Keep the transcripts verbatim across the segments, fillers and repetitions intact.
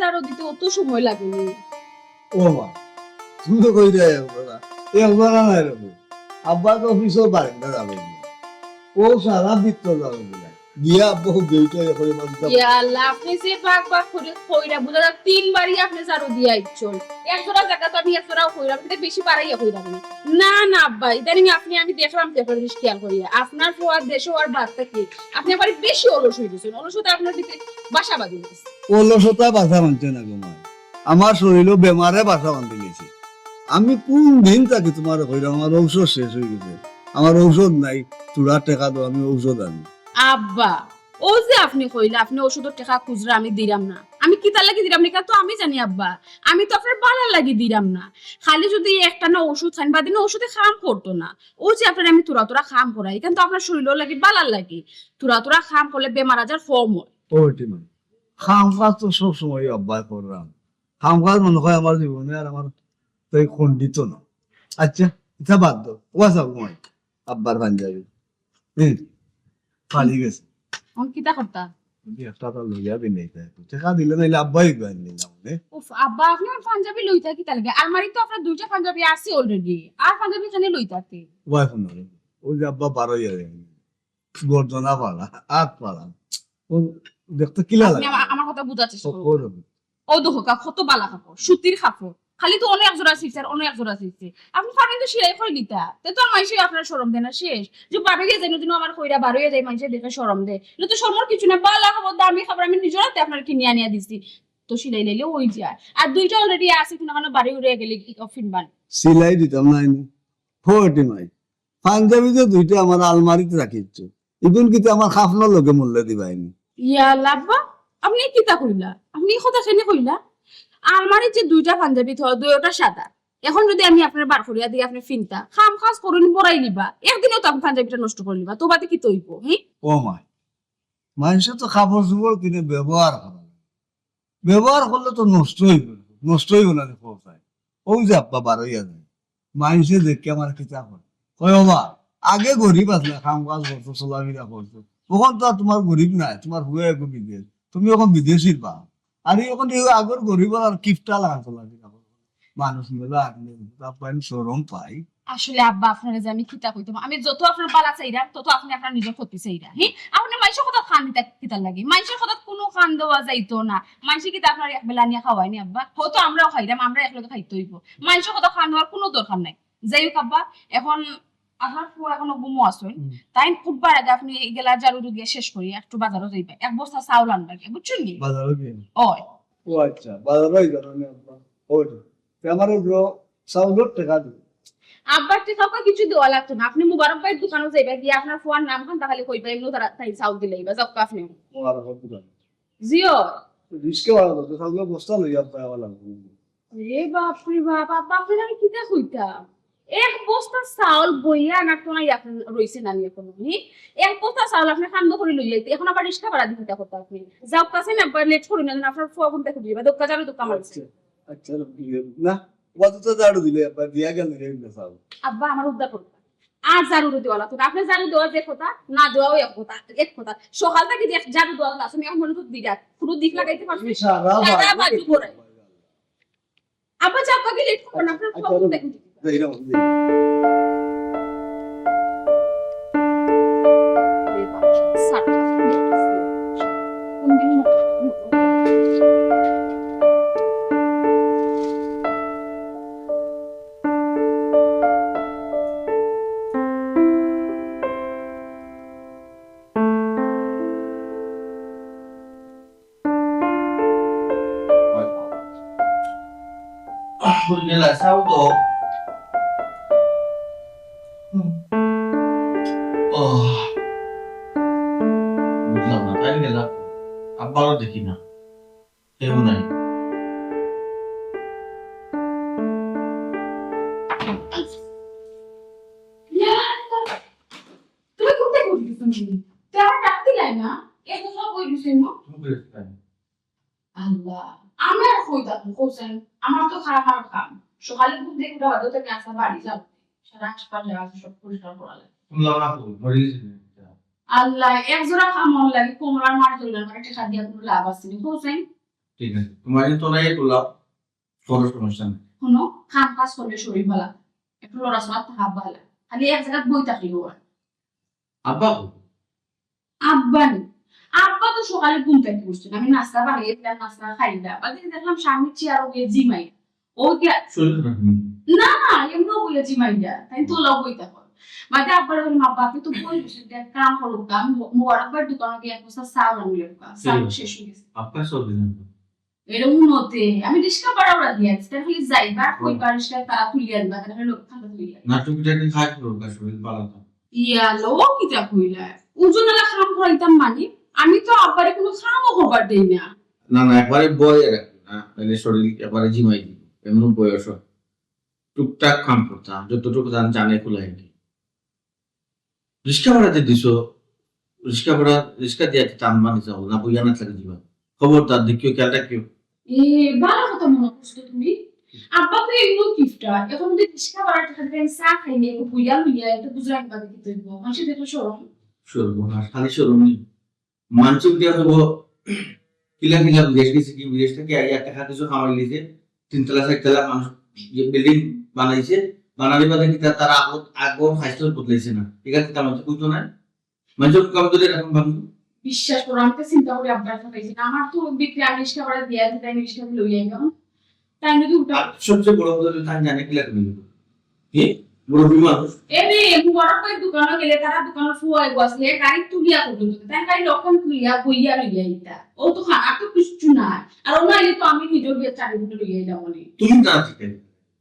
ঝাড়ু দিতে অত সময় লাগেনি। ও মা, তুমি তো কই দেয় একবার, একবার নাই রে। আব্বা তো অফিসও বারিন্দা যাবে না। ও সারা ভিতর যাবে না। গিয়া আব্বা খুব বেউটা হয়ে করে বাড়িতে যাবে। ইয়া আল্লাহ, আপনি যে বাক বাক করে কইরা বুঝা যায় তিনবারই আপনি ঝাড়ু দিয়া আইছন। এক জোড়া জায়গা তো আমি এক জোড়াও কইরাম, কিন্তু বেশি বাড়াইয়া কইরাম না। না, না আব্বা, ইদানিং আপনি আমি দেখলাম তো একটা জিনিস খেয়াল করিয়া। আপনার ফুয়ার দেশে আর বাদ থাকি আপনি আবার বেশি অলস হয়ে গেছেন। অলসতা আপনার ভিতরে বাসা বাঁধি গেছে। অলসতা বাসা বাঁধছে না গো মা। আমার শরীরও বেমারে বাসা বাঁধি গেছে। আমি কোন দিন থাকি তোমার কইরাম, আমার ঔষধ শেষ হয়ে গেছে, আমার ঔষধ নাই, তোরা টেকা দাও, আমি ঔষধ আনি। আব্বা, ও যে আপনি কইলা, আপনি ঔষধের টেকা খুচরা আমি দিরাম না, আমি কিতার লাগি দিরাম না, ইটা তো আমি জানি আব্বা। আমি তো আপনার বালার লাগি দিরাম না। খালি যদি একটা না ঔষধ খান, বাদে না ঔষধে কাম করতো না। ও যে আপনার আমি তোরা তোরা কাম করাই, ইখান তো আপনার শরীরও লাগি, বালার লাগি। তোরা তোরা কাম করলে বেমার আজার কম হয়। ও বেটি মা, কাম কাজ তো সব সময় আব্বায় করলাম। কাম কাজ মনে হয় আমার জীবনে আর আমার তাই খণ্ডিত না। আচ্ছা, ইটা বাদ দাও। ও আচ্ছা, ঘুমাই। আব্বার পাঞ্জাবি। হুম, খালি গেছে। অন কিতা করতা? আমি একটা তো লইয়া দিন এই তাই। টেকা দিলে নাইলে আব্বাই গয় নিলাম নে। উফ, আব্বা, আপনি আমার পাঞ্জাবি লইতা কিতা লাগে? আলমারি তো আপনার দুইটা পাঞ্জাবি আছে already। আর পাঞ্জাবি কেনে লইতাতে? ওয়াই ফোন করে। ওই যে আব্বা বারো ইয়ার। গর্দনা পাড়া, আত পাড়া। ও দেখতে কিলা আপনি লাগে? আমা-, আমার কথা বুঝার চেষ্টা ও, করুন। ওরকম। ও দেখো, কা-, কত বালা কাপড়, সুতির কাপড়। খালি তো অনেক জোড়া ছিলছে আর অনেক জোড়া ছিলছে। আপনি পারবেন তো সেলাই করে নিতা। তে তো আর মাইনষে আপনার শরম দেয় না শেষ। যে বারো ইয়ার যায়, নতুন আমার কইরা বারো ইয়ার যায়, মাইনষে দেখে শরম দেয়। না তো শরমর কিছু না, বালা কাপড়, দামি কাপড়, আমি নিজের হাতে আপনার কিনে আনিয়া দিছি। তো সেলাই লাইলে ওই যায়। আর দুইটা already আছে, কোনো কারণে বাড়ি উড়ে গেলে কি ফিনবান? সেলাই দিতাম না আমি। ফোর্টি মাই। পাঞ্জাবি যে দুইটা আমার আলমারিত রাখিছো, ইগুন কিতা আমার খাফনর লগে মরলে দিবায়নি? ইয়া আল্লাহ, আব্বা, আপনি কিতা কইলা? আপনি এই কথা কেনে কইলা? আলমারিত যে দুইটা পাঞ্জাবি থ, দুইটা সাদা। এখন যদি আমি আপনার বার করিয়া দিই, আপনি ফিনতা, কাম কাজ করুন, বড়াই নিবা, একদিনও তো আপনি পাঞ্জাবিটা নষ্ট করে নিবা, তো বাদে কিতা অইবো, হি? ও মাই, মাইনষে তো কাপড় চোপড় কিনে ব্যবহার করা লাগে। ব্যবহার করলে তো নষ্ট অইবো, নষ্ট অইবো না রে, কও চাই। ও যে আব্বা বারইয়া যায়, মাইনষে দেখে আমার কিতা কয়, কয়, "ও বা, আগে গরিব আছলা, কাম কাজ করতো, চলাফিরা করতো, অখন তো আর তোমার গরিব নাই, তোমার ফুয়া এগু বিদেশ, তুমি অখন বিদেশির বা।" আর এই অখন এই আগর গরিব আর কিপটা লাগা চলাফিরা করে। মানুষ মেলা আপনি, আব্বা, আমি শরম পাই। আসলে আব্বা, আপনারে যে আমি কিতা কইতাম, আমি যত আপনার বালা চাইরাম, তত আপনি আপনার নিজের ক্ষতি চাইরা। হি, আপনি মাইনষর কথাত কান দিতা কিতার লাগি? মাইনষর কথাত কোনো কান দেওয়া যাইতো না। মাইনষে কিতা আপনার এক বেলা আনিয়া খাওয়ায়নি আব্বা? হয়তো আমরাও খাইরাম, আমরা একলগে খাইতে অইবো। মাইনষর কথাত কান দেওয়ার কোনো দরকার নাই। যাই হোক আব্বা, এখন আপনার ফুয়া এখনো ঘুমো আছইন। হুম। তাইন উঠবার আগে আপনি গেলা ঝাড়ু দিয়া শেষ করি একটু বাজারও যাইবা, এক বস্তা চাউল আনবা গিয়া, বুঝছইন নি? বাজারও গিয়া? ওই। ও আচ্ছা, বাজারও যাইবা না আব্বা? ওই। তে আমারে চাউলর টেকা দিও। আব্বার টেকা ওকা কিছু দেওয়া লাগতো না। আপনি মুবারক ভাইর দোকানো যাইবা, গিয়া আপনার ফুয়ার নাম খান তা খালি কইবা, এমনেও তারা তাই চাউল দিলাইবা, যাউক্কা আপনি। মুবারক ভাইর দোকান। জিও। রিস্কে ভাড়া করতে, চাউলর বস্তা লইয়া আব্বা আওয়া লাগবো। রে বাপ রে বাপ, আব্বা আপনারে আমি কিতা কইতাম? এক বস্তা চাউল বইয়া আনার তো নাই, আপনার রইছে না নি এখনো, হি? এক বস্তা চাউল আপনি কান্দো করি লইয়া আইতে, এখন আবার রিস্কা ভাড়া দিতে কত আপনি? যাউক্কা চাইন, আব্বা লেট করি না, আপনার ফুয়া ঘুম থাকি উঠি যাইবা, দোক্কা যাবে, দোক্কা মারছে। আচ্ছা, আচ্ছা, না, ওয়াদু তো ঝাড়ু দিলে, আব্বা দিয়া গেল রে, না চাউল। আব্বা, আমার উদ্ধার করুন। আর ঝাড়ু দেওয়া লাগতো না। আপনি ঝাড়ু দেওয়া যে কথা, না দেওয়াও এক কথা, এক কথা। সকাল থাকি যে ঝাড়ু দেওয়া লাগতো, আমি এখন মনে করি দিরা, পুরো দিক লাগাইতে পারছি। এই সারা সারা বাজু বাজু করে। আবার যাও, আগে লেট করো না, আপনার আচ্ছা, ফোন আচ্ছা, দেখুন। যাই না, যাই। আহ, বুঝলে, চাও তো। হুম। ওহ। বুঝলাম না, তাই গেলাম। আব্বারও দেখি না। কেউ নাই। তুমি কোথায় করতেছো তুমি? তুই আমার ডাক দিলাই না? এত সব বই দিছে না? তুমি কই আছো? আল্লাহ, আমি আর কই থাকবো, কইছেন? আমার তো খারাপ আর কাম। সকালে ঘুম থেকে উঠা বাদে তো আমি আস্তা বাড়ি যাবো। সারা আশপাশ জায়গা আছে, সব পরিষ্কার করা লাগে। তুমি লাভ না করো, মরে গেছে তুমি। আল্লাহ, এক জোড়া কাম অন লাগে, কোমর আর মার জন্য আমার একটা খাদ্য কোনো লাভ আছে না, কইছেন? ঠিক আছে, তোমার এই তোলাই করলাম, কোনো সমস্যা নেই। হুনো, কাম কাজ করলে শরীর ভালা, একটু লড়াচড়া থাকা ভালা, খালি এক জাগাত বই থাকি ওর। আব্বা কই? আব্বা নি? আব্বা তো সকালে ঘুম থাকি উঠছইন, আমি নাস্তা বানাইয়া দিলাম, নাস্তা খাইলা, বাদে দেখলাম সামনে চেয়ারো গিয়া জিমাই। ও গিয়া শরীর খারাপ নি? না, না, এমনিও বইয়া জিমাইলা, তাই তো ওলাও বই থাকো। বাদে আব্বার বললাম, "আব্বা, আপনি তো বই বসে দেখ, কাম করো, কাম মোবারক ভাইর দোকানো গিয়া এক বস্তা চা আনিয়া লেখা, চা ঠিক আছে। শেষ হয়ে গেছে।" আব্বা সব দিন। এরকম মতে আমি রিক্সা ভাড়া ওরা দিয়া দিছি, তাহলে খালি যাইবা, হুম। কইবা রিক্সা তারা তুলিয়া দিবা, তাহলে লোক খাতা তুলিয়া দিবা। না, তুমি এটা খাই করো, শরীর ভালা তো। ইয়া লো, কিতা কইলা? ওজন আলা কাম করাইতাম মানে? আমি তো আব্বারে কোনো কামও করবার দেই না। না, না, একবারে বইয়া রাখো না, তাহলে শরীর একবারে জিমাই দিব। এমন বয়স হয়। টুকটাক কাম করতাম, যতটুকু জান জানে কুলাইনি। রিক্সা ভাড়া যে দিছো, রিক্সা ভাড়া, রিক্সা দিয়া কি টান বানি যাও না, বইয়া না থাকি দিবা। খবরদার দেখিও, খেয়াল রাখিও। এ, ভালা কথা মনে করছো তুমি। আব্বা তো এমন কিপটা, এখন যদি রিক্সা ভাড়া টাকা দিয়ে চা খাইনি, একটু বইয়া লইয়া, একটু বুঝাই বাদে কি তৈব? মানুষের দেখলে শরম। শরম না, খালি শরম নেই। মানসিক দিয়া হইব, কিলা কিলা বিদেশ গেছে কি, বিদেশ থেকে আইয়া টাকা কিছু কামাই লিছে, তিনতলা চারতলা মানুষ যে বিল্ডিং বানাইছে, বানানি বাদে কিতা তারা আগর, আগর হাইস্টল বদলাইছে না, ঠিক আছে, তার মধ্যে বুঝতো না, মানসিক কাম করে এরকম ভাবি। বিশ্বাস করো, আমি তো চিন্তা করি আব্বার কথা পাইছি না, আমার তো বিক্রি আমি রিক্সা ভাড়া দিয়া দিতে, আমি রিক্সা লই আইলাম। তাই যদি উল্টা আর সবচেয়ে বড় কথা হলো, তাই জানে কিলা তুমি কি? মুরব্বী মানুষ। এ রে, মুবারক ভাইর দোকানো গেলে তারা দোকানো ফুয়া এগো আছে, হে গাড়ি তুলিয়া করবে তো। তাই গাড়ি লক্ষণ তুলিয়া বইয়া লইয়া ইতা। ও তো খানা তো কিচ্ছু নাই। আর ও নাইলে তো আমি নিজেও গিয়ে চাকরি করে লইয়া যাবো নি। তুমি না ঠিক আছে।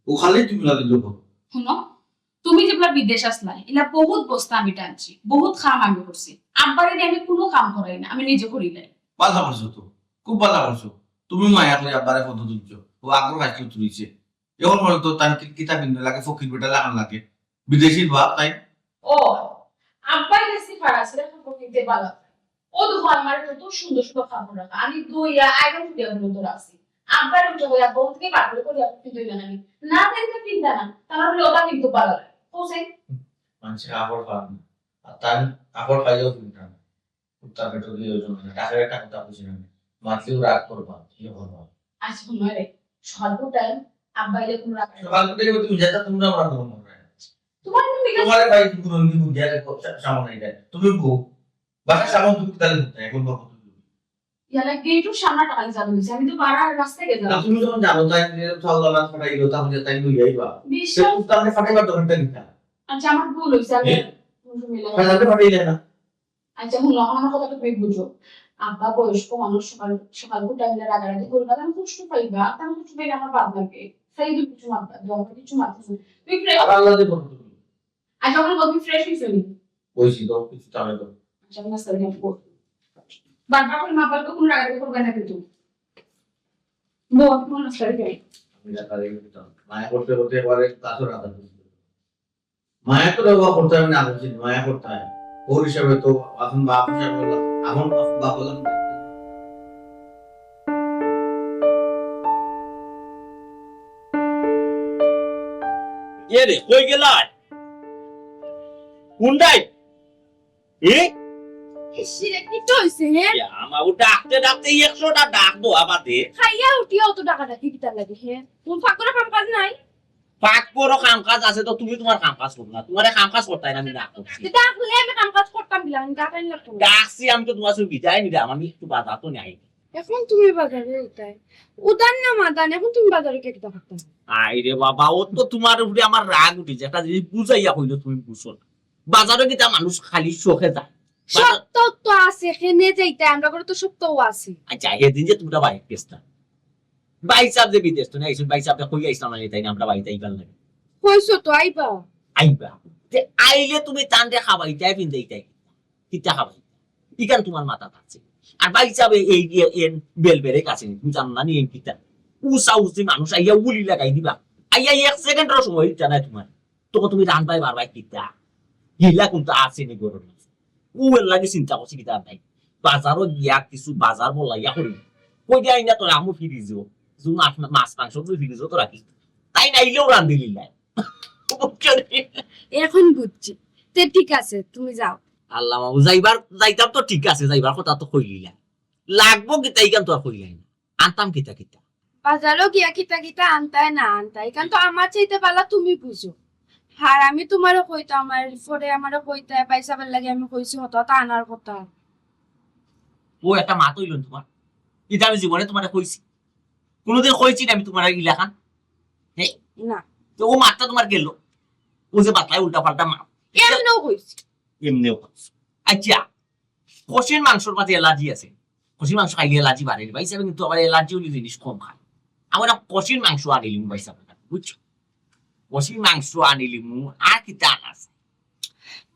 ও খালি তুমি না দিলে হবে। শুনো, তুমি যেগুলা বিদেশ আসলাই, এলা বহুত বস্তা আমি টানছি, বহুত কাম আমি করছি। আব্বারে দিয়ে আমি কোনো কাম করাই না, আমি নিজে করি নাই। ভালা করছো তো, খুব ভালা করছো। তুমি মায়া করে আব্বারে কত তুলছো, ও আগ্রহ আসলে তুলিছে। এখন বলো তো, তার কি-, কিতা কিনবে লাগে, ফকির বেটা লাগান লাগে, বিদেশির বাপ, তাই? ও, আব্বাই গেছি ফারাসিরা কাপড় কিনতে বালা। ও দেখো, আমার কত সুন্দর সুন্দর কাপড় রাখা, আমি দুইয়া আইরন ফুটিয়া গুলো তো রাখছি। আব্বার উঠে হইয়া বউ থেকে বার করে করি আপনি দুই জানানি। না, তাই তো কিনতা না, তারা বলে ওটা কিন্তু বালা লাগে। কোথায়? মানুষের কাপড় পান না, আর তার কাপড় পাইলেও কিনতা না। কুত্তা পেটো দিয়ে ওই জন্য না। টাকার একটা কথা বুঝি না। মাতলেও রাগ করবা, কি করবা? আচ্ছা, হুনো রে, সকালকু টাইম আব্বা এলে কোনো রাগ নাই। সকালকু টাইম তুমি যেটা তোমরা আমার মনে হয়। তোমার কোনো বিকাশ তোমার ভাই কোনো নি বুঝে আর সামনে নাই। তুমি বউ। বাসা সামনে তুমি তাহলে বুঝতে এখন বাবা তুমি। ইয়ালা গেটর সামনে টাকা জানো দিছে। আমি তো বারা রাস্তায় গেলাম। না, তুমি যখন জানো তাই তো আল্লাহ না ফাটাইলো, তাহলে তাই লই যাইবা। বিশ্বাস তো আমি ফাটাইবার দরকারটা নিতা। আচ্ছা, আমার ভুল হইছে, আমি এ? ফাটাইলে ফাটাইলে না। আচ্ছা, হুনো, আমার কথা তুমি বুঝো। আব্বা বয়স্ক মানুষ, সকাল, সকাল উঠে আমি রাগারাগি করবা, আমি কষ্ট পাইবা, তার কষ্ট পাইলে আমার বাদ লাগে। সেই দুই কিছু মাত বাদ দাও, আমার কিছু মাত আছে। তুমি ফ্রেশ আর আল্লাহ দিয়ে বলো তুমি। আচ্ছা, ওখানে তুমি ফ্রেশ হইছো নি? হইছি তো, কিছু টাকা দাও। আচ্ছা, আমি নাস্তা রেডি করবো। বারবার করে মা বাবাকে কোনো রাগারাগি করবে না কিন্তু। বউ, আমি কোনো নাস্তা রেডি করি। আমি রাগারাগি করতাম। মায়া করতে করতে এবারে কাছে রাখা। মায়া তো ব্যবহার করতে হবে না, উচিত মায়া করতে হয়। ওর হিসাবে তো এখন বাপ হিসাবে হলো, এখন বাপ, বাপ হলাম। এ রে, কই গেলায়? কোনটাই? এ? ইস রে, কিতা হইছে, হে? ইয়া, আমার ও ডাকতে ডাকতে একশোটা ডাক দেওয়া বাদে। খাইয়া উঠিয়া অত ডাকাডাকি কিতার লাগি, হে? কোন ফাঁক করে কাম কাজ নাই? ফাঁক করো, কাম কাজ আছে তো, তুমি তোমার কাম কাজ করো না, তোমার কাম কাজ করতে হয় না, আমি ডাক করছি। তে ডাকলে আমি কাম কাজ করতাম কিলা, আমি ডাকাই লাগতো না। ডাকছি আমি তো তোমার সঙ্গে বিদায় নিলাম, আমি একটু বাজার তো নাই। এখন তুমি বাজারে উঠাই, উদান না মাদান, এখন তুমি বাজারে কে কিতা করতাম? আই রে বাবা, ও তো তোমার উপরে আমার রাগ উঠেছে, একটা জিনিস বুঝাইয়া কইলে তুমি বুঝো না। বাজারে কিতা মানুষ খালি চোখে যায়। সত্য তো আছে, হেনে যাইতে আমরা করে তো সত্য আছে। আচ্ছা, হেদিন যে তোমরা বাইক গেছতা, ভাই সাহেব যে বিদেশ তো না, এইসব ভাই সাহেব কই আইসলাম না, তাই না আমরা বাড়িতে আইবার লাগে। কইছো তো আইবা। আইবা। তে আইলে তুমি তানরে খাবাইতায়, পিন্দাইতায়, কিতা খাবাই? ইখান তোমার মাথাত আছে। আর ভাই সাহেব এই, এই, এই বেল বেড়ে কাছে নি, তুমি জানো না নি এই কিতা? উসা উসি মানুষ আইয়া উলি লাগাই দিবা। আইয়া এক সেকেন্ডর সময় ইচ্ছা নাই তোমার। তখন তুমি রান ভাই বার ভাই কিতা? হিলা কোনটা আছে নি গরম? ও এর লাগি চিন্তা করছি কিতা নাই। বাজারও গিয়া কিছু বাজার বলাইয়া করি। কই দিয়া আইনা তো রামু ফ্রিজও। কিছু মাছ, মাছ মাংস তো ফ্রিজও তো রাখি। তাই নাইলেও রান্ধি লিলাই। এখন বুঝছি। তে ঠিক আছে, তুমি যাও। আল্লাহ মাবুদ, যাইবার, যাইতাম তো ঠিক আছে, যাইবার কথা তো কইলিলা। লাগবো কিতা ইখান তো আর কইলাই না। আনতাম কিতা কিতা? বাজারো গিয়া কিতা কিতা আনতায় না আনতায়, ইখান তো আমার চাইতে ভালা তুমি বুঝো। আর আমি তুমারে কইতাম, আর পরে আমারে কইতায়, ভাইসাবর লাগি আমি কইছি, হতা হতা আনার কথা। ও একটা মাত অইলো না তুমার? ইটা আমি জীবনে তুমারে কইছি? কুনুদিন কইছি না আমি তুমারে ইলাখান? হে? না। তো ও মাতটা তুমার গেল? ও যে বাতলায় উল্টা পাল্টা মাত। এমনেও কইছি। এমনেও কইছি। আচ্ছা, খাসির মাংসর মাঝে allergy আছে। খাসির মাংস খাইলে allergy বাড়ে নি। ভাইসাবে কিন্তু আবার allergy অইলে জিনিস কম খায়। আমরা খাসির মাংস আনিলিমু ভাইসাব, বুঝছো? খাসির মাংস আনিলিমু, আর কিতা আছে?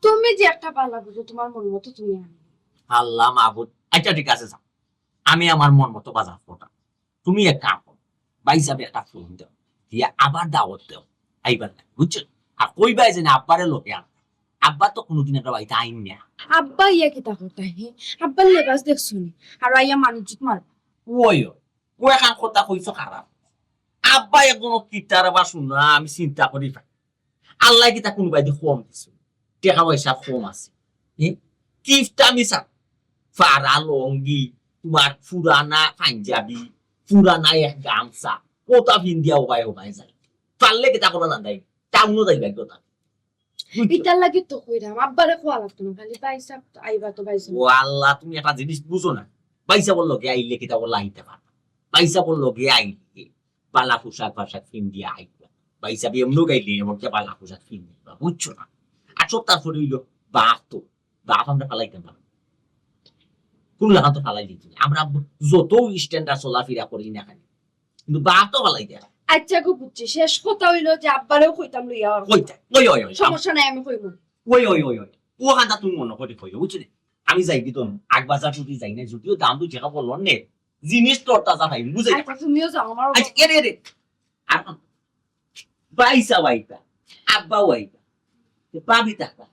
তুমি যে একটা ভালা বুঝো, তুমার মন মতো তুমি আনো। আল্লাহ মাবুদ। আচ্ছা, ঠিক আছে, যাও। আমি আমার মন মতো বাজার করতাম। তুমি এক কাম করো, ভাইসাবে একটা ফোন দেও, দিয়া আবার দাওয়াত দেও, আইবার লাগি, বুঝছো? আর কইবায় যে না, আব্বারে লগে আন। আব্বা তো কুনুদিন একটা বাড়িত আইন না। আব্বা ইয়া কিতা করতা হে? আব্বার লেবাস দেখছো নি? আর আইয়া মানুষ জুত মার। ওই, ওই, ও এখান কথা কইছো খারাপ। আব্বা একজন কিতার বা শুনা, আমি চিন্তা করি পাই। আল্লায় কিতা কুনুবায়দি কম দিছে? টেকা পয়সা কম আছে। এ? কিফটা মিছা? ফাড়া লঙ্গি, তুমার ফুরানা পাঞ্জাবি, ফুরানা এক গামছা, ওটা ফিন্দিয়া ওবায় ওবায় যায়। পারলে কিতা করো না দেয়, টাউনো যাইবা কথা। বুঝছো? ইতার লাগি তো কইরাম, আব্বারে কওয়া লাগতো না, খালি ভাইসাব তো আইবা তো ভাইসাব। ও আল্লাহ, তুমি একটা জিনিস বুঝো না। ভাইসাবর লগে আইলে কিতা করলা আইতে পারবা? ভাইসাবর লগে আইলে বালা পোশাক আশাক ফিন্দিয়া আইবা। ভাইসাবে এমনেও গাইলে এমন কি বালা পোশাক ফিন্দিবা, বুঝছো না? আর সব তারপরে অইলো বাপ তো, বাপ আমরা ফালাইতাম না। কুনু লাখান তো ফালাই দিত না। আমরা যত standard চলাফিরা করি না কেনে, কিন্তু বাপ তো ফালাই দেয়। আচ্ছা গো, বুঝছি। শেষ কথা অইলো যে আব্বারেও কইতাম লইয়া আর কইতা, ওই, ওই, ওই, সমস্যা নাই, আমি কইমু। ওই, ওই, ওই, ওই। ও কান্দা তুমি মনো করি কইও, বুঝছো নি? আমি যাই কি তোর আগ বাজার যদি যাই না, যদিও দাম দুই টেকা বললো নে, জিনিস তোর তাজা পাই, বুঝাই। আচ্ছা, তুমিও যাও, আমার আচ্ছা, এরে, এরে। আর ভাইসাব আইবা, আব্বাও আইবা। তো ভাবি থাকবা,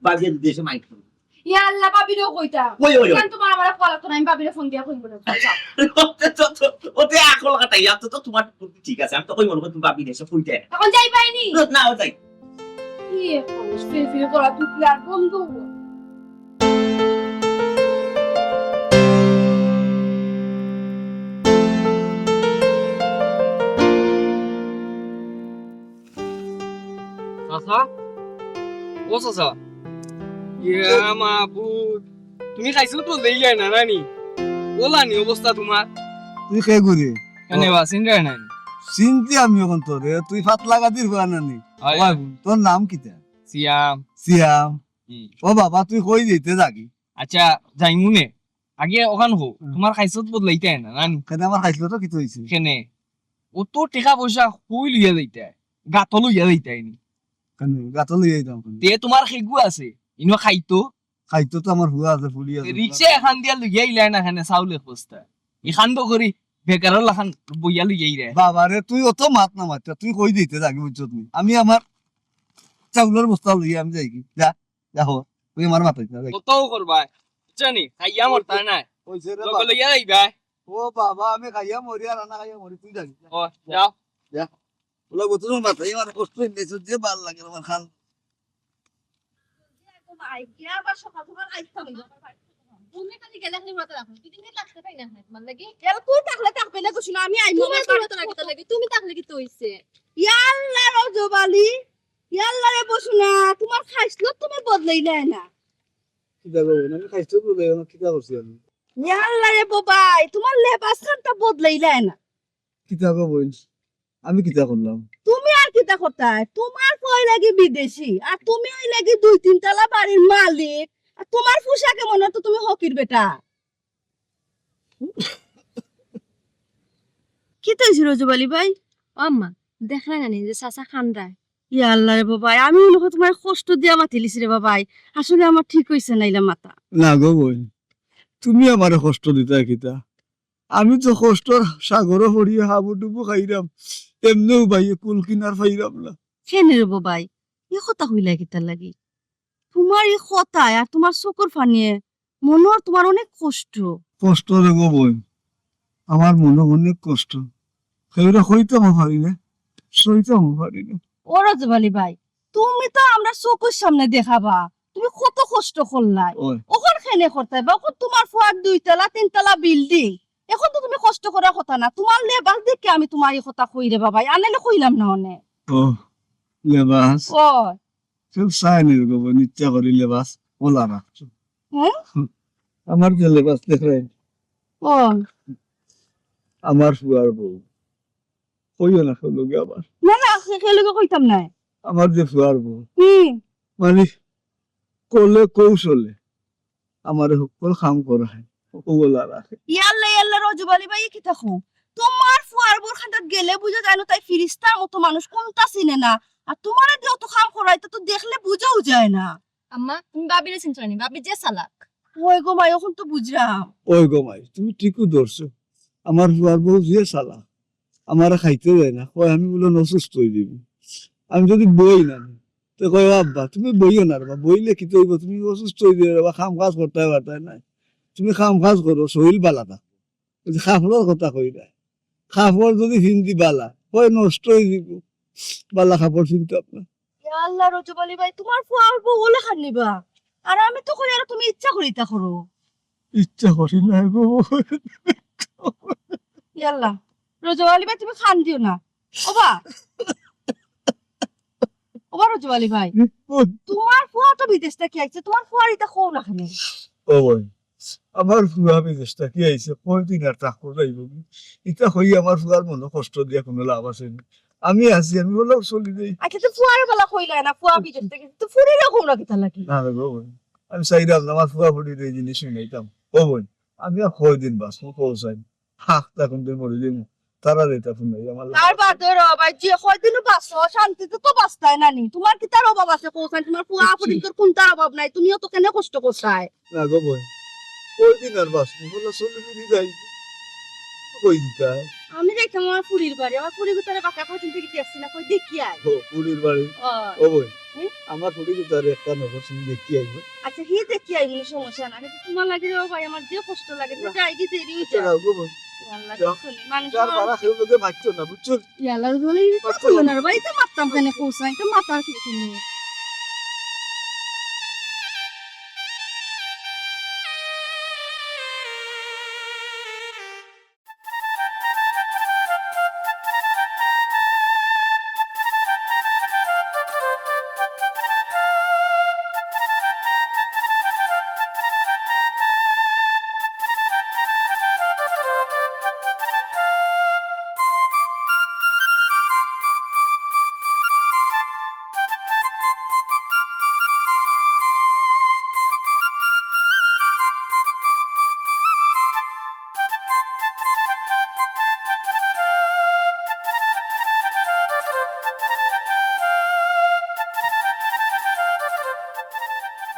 ভাবি যদি দেশে মাইক করবে। ইয়া আল্লাহ, ভাবিরেও কইতা। ওই, ওই, ওই। কেন তুমার আমারে কল তো না, আমি ভাবিরে ফোন দিয়া কইমু না। ওতে, ওতে, ওতে আকল কথা, ইয়া তো, তো তুমার বুদ্ধি ঠিক আছে, আমি তো কই মনে করি তুমি ভাবি দেশে কইতে। এখন যাইবায় নি? না, না, ও যাই। কি এখন? ফির ফির করা তুই কি আর বন্ধ? চাচা? ও চাচা? ইয়া মাবুদ, তুমি খাইছো তো দেইলাই না, নানি? ওলা নি অবস্থা তুমার? তুই কে গুরে? এনে বা, চিনরে নাই? চিনতে আমি এখন তোরে, তুই ফাতলা গাদির হুয়া নানি? হয়। ওই, তোর নাম কিতা? সিয়াম। সিয়াম। হুম। ও বাবা, তুই কই যাইতে যাগি? আচ্ছা, যাইমু নে। আগে অখান কও, হুম। তুমার খাইছত বদলাইতায় না, নানি? কেনে, আমার খাইছলত কিতা অইছে? কেনে? অত টেকা পয়সা কই লইয়া যাইতায়? গাতো লইয়া যাইতায় নি? কেনে? গাতো লইয়া যাইতাম কেনে? তে তুমার খেগু আছে, ইনো খাইতো? খাইতো তো আমার হুয়া আছে, ফুড়ি আছে। রিক্সা এখান দিয়া লইয়া আইলায় না, কেনে চাউল এক বস্তা। ইখান তো করি বেকারর লাখান বইয়া লইয়া আইরে। বাবা রে, তুই অত মাত না মাততা, তুই কই দিতে যাগি, বুঝছত নি? আমি আমার চাউলর বস্তা লইয়া আমি যাইগি। যা, যা হ, তুই আমার মাথায় যা, যাই। কতও করবায়, বুঝছো নি? খাইয়া মরতায় নায়। অইছে রে লগে বাবা। লইয়া যাইবায়। ও বাবা, আমি খাইয়া মরি আর না খাইয়া মরি, তুই যাবি। ও, যাও। যা। ওলা গো, তুমার মাথায় আমার কষ্ট অইলে যে ভালা লাগে আমার খান। তুমি খালি গেলে খালি মাথা রাখো। দুদিন থাকতে পাই না, তোমার লাগি। এর কো থাকলে থাকবে না, কইছি না, আমি আইমু, তুমার আমার বাড়ি থাকলে কিতা লাগে? তুমি থাকলে কিতা অইছে? ইয়া আল্লাহ, রজব আলী, ইয়া আল্লাহ রে, বসো না, তুমার খাইছলত তুমি বদলাইলায় না। কিতা করবো না? আমি খাইছলত বদলাইলাম না, কিতা করছি আমি? ইয়া আল্লাহ রে বাবাই, তুমার লেবাস খানটা বদলাইলায় না। কিতা গো বইন, আমি কিতা করলাম? তুমি আর কিতা করতায়? তুমার ফুয়া লাগি বিদেশি, আর তুমি অইলাগি দুই তিন তালা বাড়ির মালিক, আর তুমার পোশাকে মনে অয় তো তুমি ফকির বেটা। কিতা অইছে রজব আলী ভাই? ও আম্মা, দেখরায় না নি যে চাচা কান্দরায়? ইয়া আল্লাহ রে বাবাই, আমি মনে অয় তুমারে কষ্ট দিয়া মাতিলিছি রে বাবাই, আসলে আমার ঠিক অইছে না ইলা মাতা। না গো বইন, তুমি আমারে কষ্ট দিতায় কিতা? আমি তো কষ্টর সাগরো পড়িয়া হাবুডুবু খাইরাম, এমনেও বাইয়ে কুল কিনার পাইরাম না। কেনে রে বাবাই, ই কথা কইলায় কিতার লাগি? তুমার ই কথায় আর তুমার চকুর পানিয়ে মনো অর তুমার অনেক কষ্ট। কষ্ট রে গো বইন, আমার মনো অনেক কষ্ট। কেউরে কইতামও পারি না, সইতামও পারি না। ও রজব আলী ভাই, তুমি তো আমরার চকুর সামনে দেখাবা, তুমি কত কষ্ট করলায়। ওই। অখন কেনে করতায় বা, অখন তুমার ফুয়ার দুই তালা, তিন তালা বিল্ডিং, অখন তো তুমি কষ্ট করার কথা না, তুমার লেবাস দেখিয়া আমি তুমারে ই কথা কই রে বাবা, আনাইলে কইলাম না অনে। ও, লেবাস? ও। সব চাইনির গো বইন, ইচ্ছা করি লেবাস ওলা রাখছো। হ্যাঁ? আমার যে লেবাস দেখরায়, ও। আমার ফুয়ার বউ। কইও না কেউর লগে আবার। না, না, কেউর লগে কইতাম নায়। আমার যে ফুয়ার বউ। হুম। মানে, কলে কৌশলে আমারে হক্কল কাম করায়, অউ ওলা রাখে। ইয়াল্লা, ইয়াল্লা, রজব আলী ভাই, কিতা কও? তুমার ফুয়ার বউর কান্দাত গেলে বুঝা যায় না, তাই ফিরিস্তার মতো মানুষ, কুন্তা চিনে না। আর তুমারে দিয়া অত কাম করায়, ইতা তো দেখলে বুঝাউ যায় না। আম্মা, তুমি ভাবিরে চিনছো নি? ভাবি যে চালাক। ওই গো মাই, অখন তো বুঝরাম। ওই গো মাই, তুমি ঠিকউ ধরছো। আমার ফুয়ার বউ যে চালাক, আমারে খাইতে দেয় না, কয় আমি বুলে অসুস্থ অই যিমু। আমি যুদি বই না, তে কয়, "ও আব্বা, তুমি বইও না রে বা, বইলে কিতা অইবো? তুমি অসুস্থ অই যিবায় রে বা, কাম কাজ করতায় পারতায় নায়। তুমি কাম কাজ করো, শরীল বালা থাকবো।" অউ যে কাপড়র কথা কইরায়, কাপড় যুদি ফিন্দি বালা, কয় নষ্ট অই যিবো, বালা কাপড় ফিনতাম না। ইয়া আল্লাহ, রজব আলী ভাই, তুমার ফুয়ার বউ অলাখান নি বা? আর আমি তো কই, আর তুমি ইচ্ছা করি ইতা করো। ইচ্ছা করি না গো। ইয়াল্লা, রজব আলী ভাই, তুমি কান্দিও না। ওবা, ওবা রজব আলী ভাই, তুমার ফুয়া তো বিদেশ থাকি আইছে, তুমার ফুয়ারে ইতা কও না কেনে? ও বইন, আমার ফুয়া বিদেশ থাকি আইছে, কয়দিন আর থাকবো যাইবো কি? ইতা কই আমার ফুয়ার মনো কষ্ট দিয়া কুনু লাভ আছে নি? আমি আছি, আমি অলাউ চলি যাই। আচ্ছা, তো ফুয়ারে বালা কইলায় না, ফুয়া বিদেশ থাকি, তো ফুড়িরে কও না কিতার লাগি? না রে গো বইন, আমি চাইরাম না আমার ফুয়া ফুড়িরে ই জিনিস হুনাইতাম। ও বইন, আমি আর কয়দিন বাঁচমু কও চাইন? হাক, তখন তো মরি যাইমু। তারা যেতা হুনাই আমার লাগি। তার বাদে রে বাবা, যে কয়দিনও বাঁচো, শান্তিতে তো বাঁচতায় না নি। তুমার কিতার অভাব আছে কও চাইন? তুমার ফুয়া ফুড়িন্তর কুনটার অভাব নাই, তুমিও তো কেনে কষ্ট করতায়। না গো বইন, কয়দিন আর বাঁচমু? অলা চলি ফিরি যাই, কই দিতায়? আমি যাইতাম আমার ফুড়ির বাড়ি, আমার ফুড়ি গুতারে বাক্কা কয়দিন থাকি দেখছি না, কই দেখি আই। ও, ফুড়ির বাড়ি? ও। ও বইন, হুম? আমার ফুড়ি গুতারে একটা নজর তুমি দেখি আইও। আচ্ছা, হি দেখি আইমু, সমস্যা না, কিন্তু তুমার লাগি রে বাবা, আমার যে কষ্ট লাগে, না। যাইতে দেরি অই যায়। আচ্ছা, যাও গো বইন। আল্লাহ, যাও। দেখছো নি, মানুষ যার আমার বাড়া কেউ লোকে মারছো না, বুঝছো? ইয়াল্লা, বলে, ইতা মারছো করো না। না রে ভাই, ইতা মারতাম কেনে কও চাইন, ইতা মাতার কিছু নাই।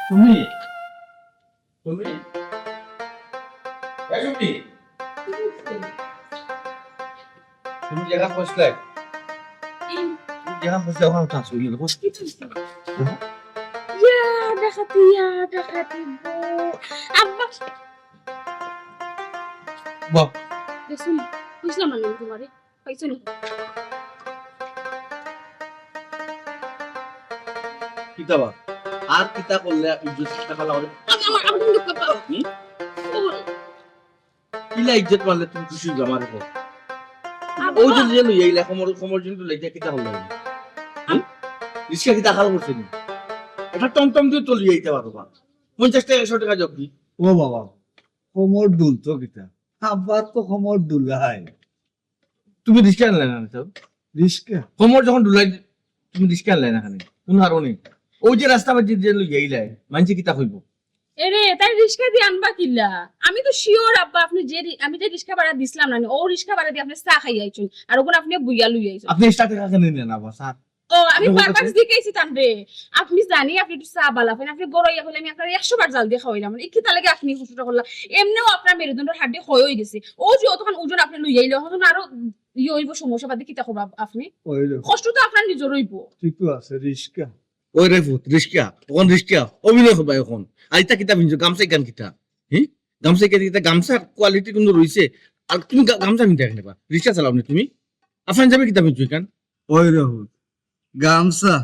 তুমি, তুমি, এই তুমি, তুমি যেখান বসলে, তুমি যেখান বসলে ওখানে উঠা আসো, ইয়ে দেখো। ইয়া ডাকাতি, ইয়া ডাকাতি, বউ। আব্বা। বাহ। দেখছো নি? বুঝলাম না আমি তুমারে। পাইছো নি? কিতা বা? আর কিতা করলে ইজ্জত টাকা লাগালে? আমার, আমার, আমার কিন্তু বাবা। হুম? ও। কিলা ইজ্জত মারলে তুমি খুশি অইবে আমারে কও? আব্বা। অউ যে, যে লইয়া আইলা, কমর, কমর জিন লইয়া কিতা করলে? হুম? রিস্কা কিতা খাল করছে নি? এটা টমটম দিয়া তো লইয়া আইতা পারো বা। পঞ্চাশ টেকা, একশো টেকা যোগ দি। ও বাবা, কমর দুলতো কিতা? আব্বার তো কমর দুলায়। তুমি রিস্কা আনলায় না, তো? রিস্কা? কমর যখন দুলাই, তুমি রিস্কা আনলায় না কেনে? কুন কারণে? অউ যে রাস্তা মাঝে যে লইয়া আইলায়, মানষে কিতা কইবো? এরে, তাই রিস্কা দি আনবা কিলা? আমি তো sure আব্বা, আপনে যে রি-, আমি যে রিস্কা ভাড়া দিছলাম না, অউ রিস্কা ভাড়া দি আপনে চা খাইয়া আইছইন, আর অখন আপনে বইয়া লইয়া আইছইন। আপনে extra টেকা কেনে নেন আবার, স্যার? ও, আমি আপনি বারবার বলছেন? জিকাইছি তানরে। আপনে জানি, আপনে একটু চা বালা পাইন, আপনে ঘরো আইয়া কইলে আমি আপনারে একশো বার জাল দিয়া খাওয়াইলাম। ই কিতার লাগি আপনে কষ্টটা করলা? এমনেও আপনার মেরুদণ্ডর হাড্ডি ক্ষয় অইগেছে। অউ যে অতখান ওজন আপনে লইয়া আইলে, অখন আরো ইয়ে অইবো, সমস্যা বাদে কিতা করবা আপনে? ওই রে। কষ্ট তো আপনার নিজর অইবো। ঠিক তো আছে, রিস্কা। ওই রে ফুত, রিস্কা। অখন রিস্কা। অভিনয় করবা অখন। আর ইতা কিতা পিনছো? গামছা ইখান কিতা? হি? গামছা ইখান কিতা? গামছার quality কুনু রইছে? আর তুমি গা-, গামছা পিনতা কেনে বা? রিস্কা চালাও নি তুমি? আর পাঞ্জাবি কিতা পিনছো ইখান? ওই রে ফুত, গামছা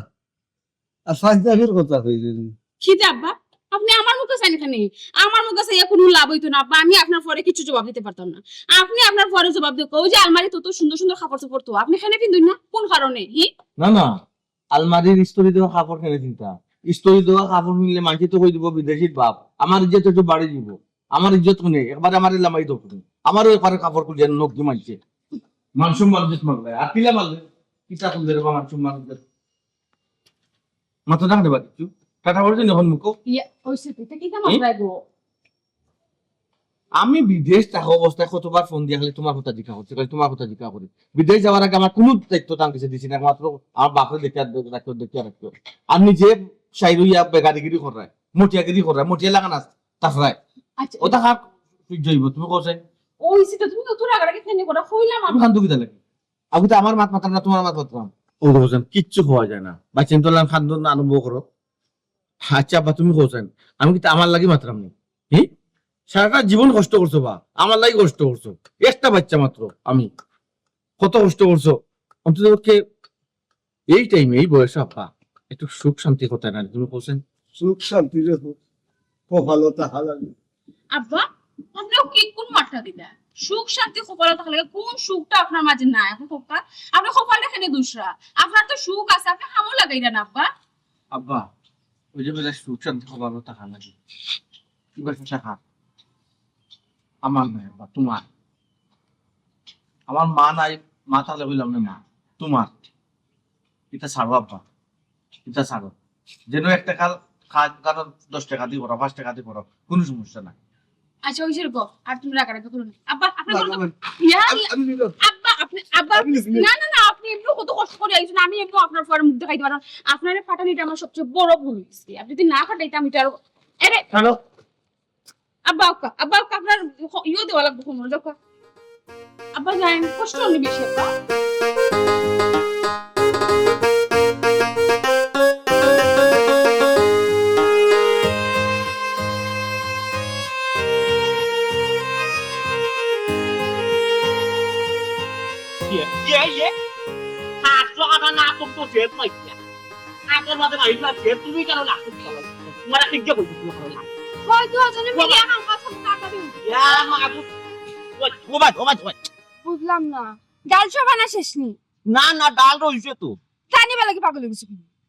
আর পাঞ্জাবির কথা কইলে নি? কিতা আব্বা? আপনি আমার মুখে চাইন কেনে? আমার মুখে চাইয়া কোনো লাভ অইতো না আব্বা, আমি আপনার ফুয়ারে কিছু জবাব দিতে পারতাম না। আপনি আপনার ফুয়ারে জবাব দেউক্কা, ওই যে আলমারিত অত সুন্দর সুন্দর কাপড় চোপড় তো আপনি কেনে পিন্দইন না, কোন কারণে? হি? না, না, আলমারির ইস্ত্রি দেওয়া কাপড় কেনে পিনতাম? ইস্ত্রি দেওয়া কাপড় পিনলে মানষে তো কই দিবো বিদেশির বাপ, আমার ইজ্জত তো বাড়ি দিবো। আমার ইজ্জত কেনে? একবারে আমারে লামাই দেও তুমি, আমারও একবারে কাপড় খুলিয়া নখ দি মানষে। মান সম্মান ইজ্জত মারলে, আর কিলা মারলে? কিতা করলে রে বা মান সম্মান ইজ্জত? মাথা ডাক দেবা কিছু? টাটা বলছো যখন মুখো? ইয়া, ওই সে, এটা কিতা হুম? মামলা গো? আমি বিদেশ থাকা অবস্থায় কতবার ফোন দিয়া খালি তোমার কথা জিজ্ঞা করছি, খালি তোমার কথা জিজ্ঞা করি। বিদেশ যাওয়ার আগে আমার কোনো দায়িত্ব তার কাছে দিছি না, একমাত্র আমার বাপরে দেখিয়া রাখতো, দেখিয়া রাখতো। আর নিজে সাইরুইয়া বেগারিগিরি করায়, মটিয়াগিরি করায়, মটিয়া লাগান আছে, তাফরায়। আচ্ছা। ওটা কার সহ্য হইব? তুমি কও চাই? ওই সে তো তুমি তো তোর আগে আগে ফোন করে কইলাম তুমি আমি। খান্দু কিতা লাগে? আমি তো আমার মাত মাতাম না, তোমার মাত মাতাম। ও হোসেন, কিচ্ছু কওয়া যায় না। বাচ্চা তো লাম খান্দন আরম্ভ করো। আচ্ছা আব্বা, তুমি কও চাই, আমি কিন্তু আমার লাগি মাতরাম নি। হি? সারাটা জীবন কষ্ট করছো বা, আমার লাগি কষ্ট করছো। একটা বাচ্চা মাত্র আমি। কত কষ্ট করছো। অন্তত পক্ষে এই টাইমে, এই বয়সে আব্বা, একটু সুখ শান্তি কথা না, তুমি কও চাই? সুখ শান্তি রে, কপালো তাহা লাগে। আব্বা, আপনি কি কোন মাঠটা দিলা? সুখ শান্তি কপালো থাকলে কোন সুখটা আপনার মাঝে নাই? এখন কপাল, আপনি কপালটা কেনে দুসরা? আপনার তো সুখ আছে, আপনি কামও লাগাইলেন আব্বা। আব্বা, ওই যে বেলা সুখ শান্তি কপালো থাকা লাগে। কি ব্যবসা শাখা? আমার নাই আব্বা, তোমার। আমার মা নাই, মা তাহলে হইলাম না মা, তোমার। এটা ছাড়ো আব্বা, এটা ছাড়ো। যেন একটা কাল কাজ কারো দশ টাকা দিয়ে করো, পাঁচ টাকা দিয়ে করো, কোনো সমস্যা নাই। আচ্ছা, ওই যে গো, আর তুমি রাগারাগি করো না। আব্বা, আপনি না, বলতো, না, না। ইয়া, আমি, ইয়া, আমি নিলাম। আব্বা, আপনি, আব্বা, আমি নিলাম। না, না, না, আপনি এমনি কত কষ্ট করে আইছেন, আমি এমনি আপনার ফুয়ার মুখ দেখাইতে পারলাম। আপনারে পাঠানিটা আমার সবচেয়ে বড় ভুল হইছে। আপনি যদি না পাঠাইতাম, এটা আরো, আরে, হ্যালো। আব্বা, আব্বা, আব্বা, আব্বা, আপনার হ-, ইয়ে দেওয়া লাগবে, কোনো যাও। আব্বা, যাই, কষ্ট হলে বেশি, আব্বা। ইয়ে, ইয়ে, ইয়ে। পাঁচশো টাকা না, তোর তো জেব পাইছি না। আগের মাসে বাড়ি না, জেব তুমি কেন লাগতো? তোমার একটা ইজ্জত হইছে, তোমার ভালো লাগে। হয়তো ওজনে মিলিয়ে আমার কথা টাকা দিন। ইয়া, মা, ও, ও ভাই, ও ভাই, ও ভাই। বুঝলাম না। ডাল সব আনা শেষ নি? না, না, ডাল রইছে তো। জানি বেলা কি পাগল হয়ে গেছো?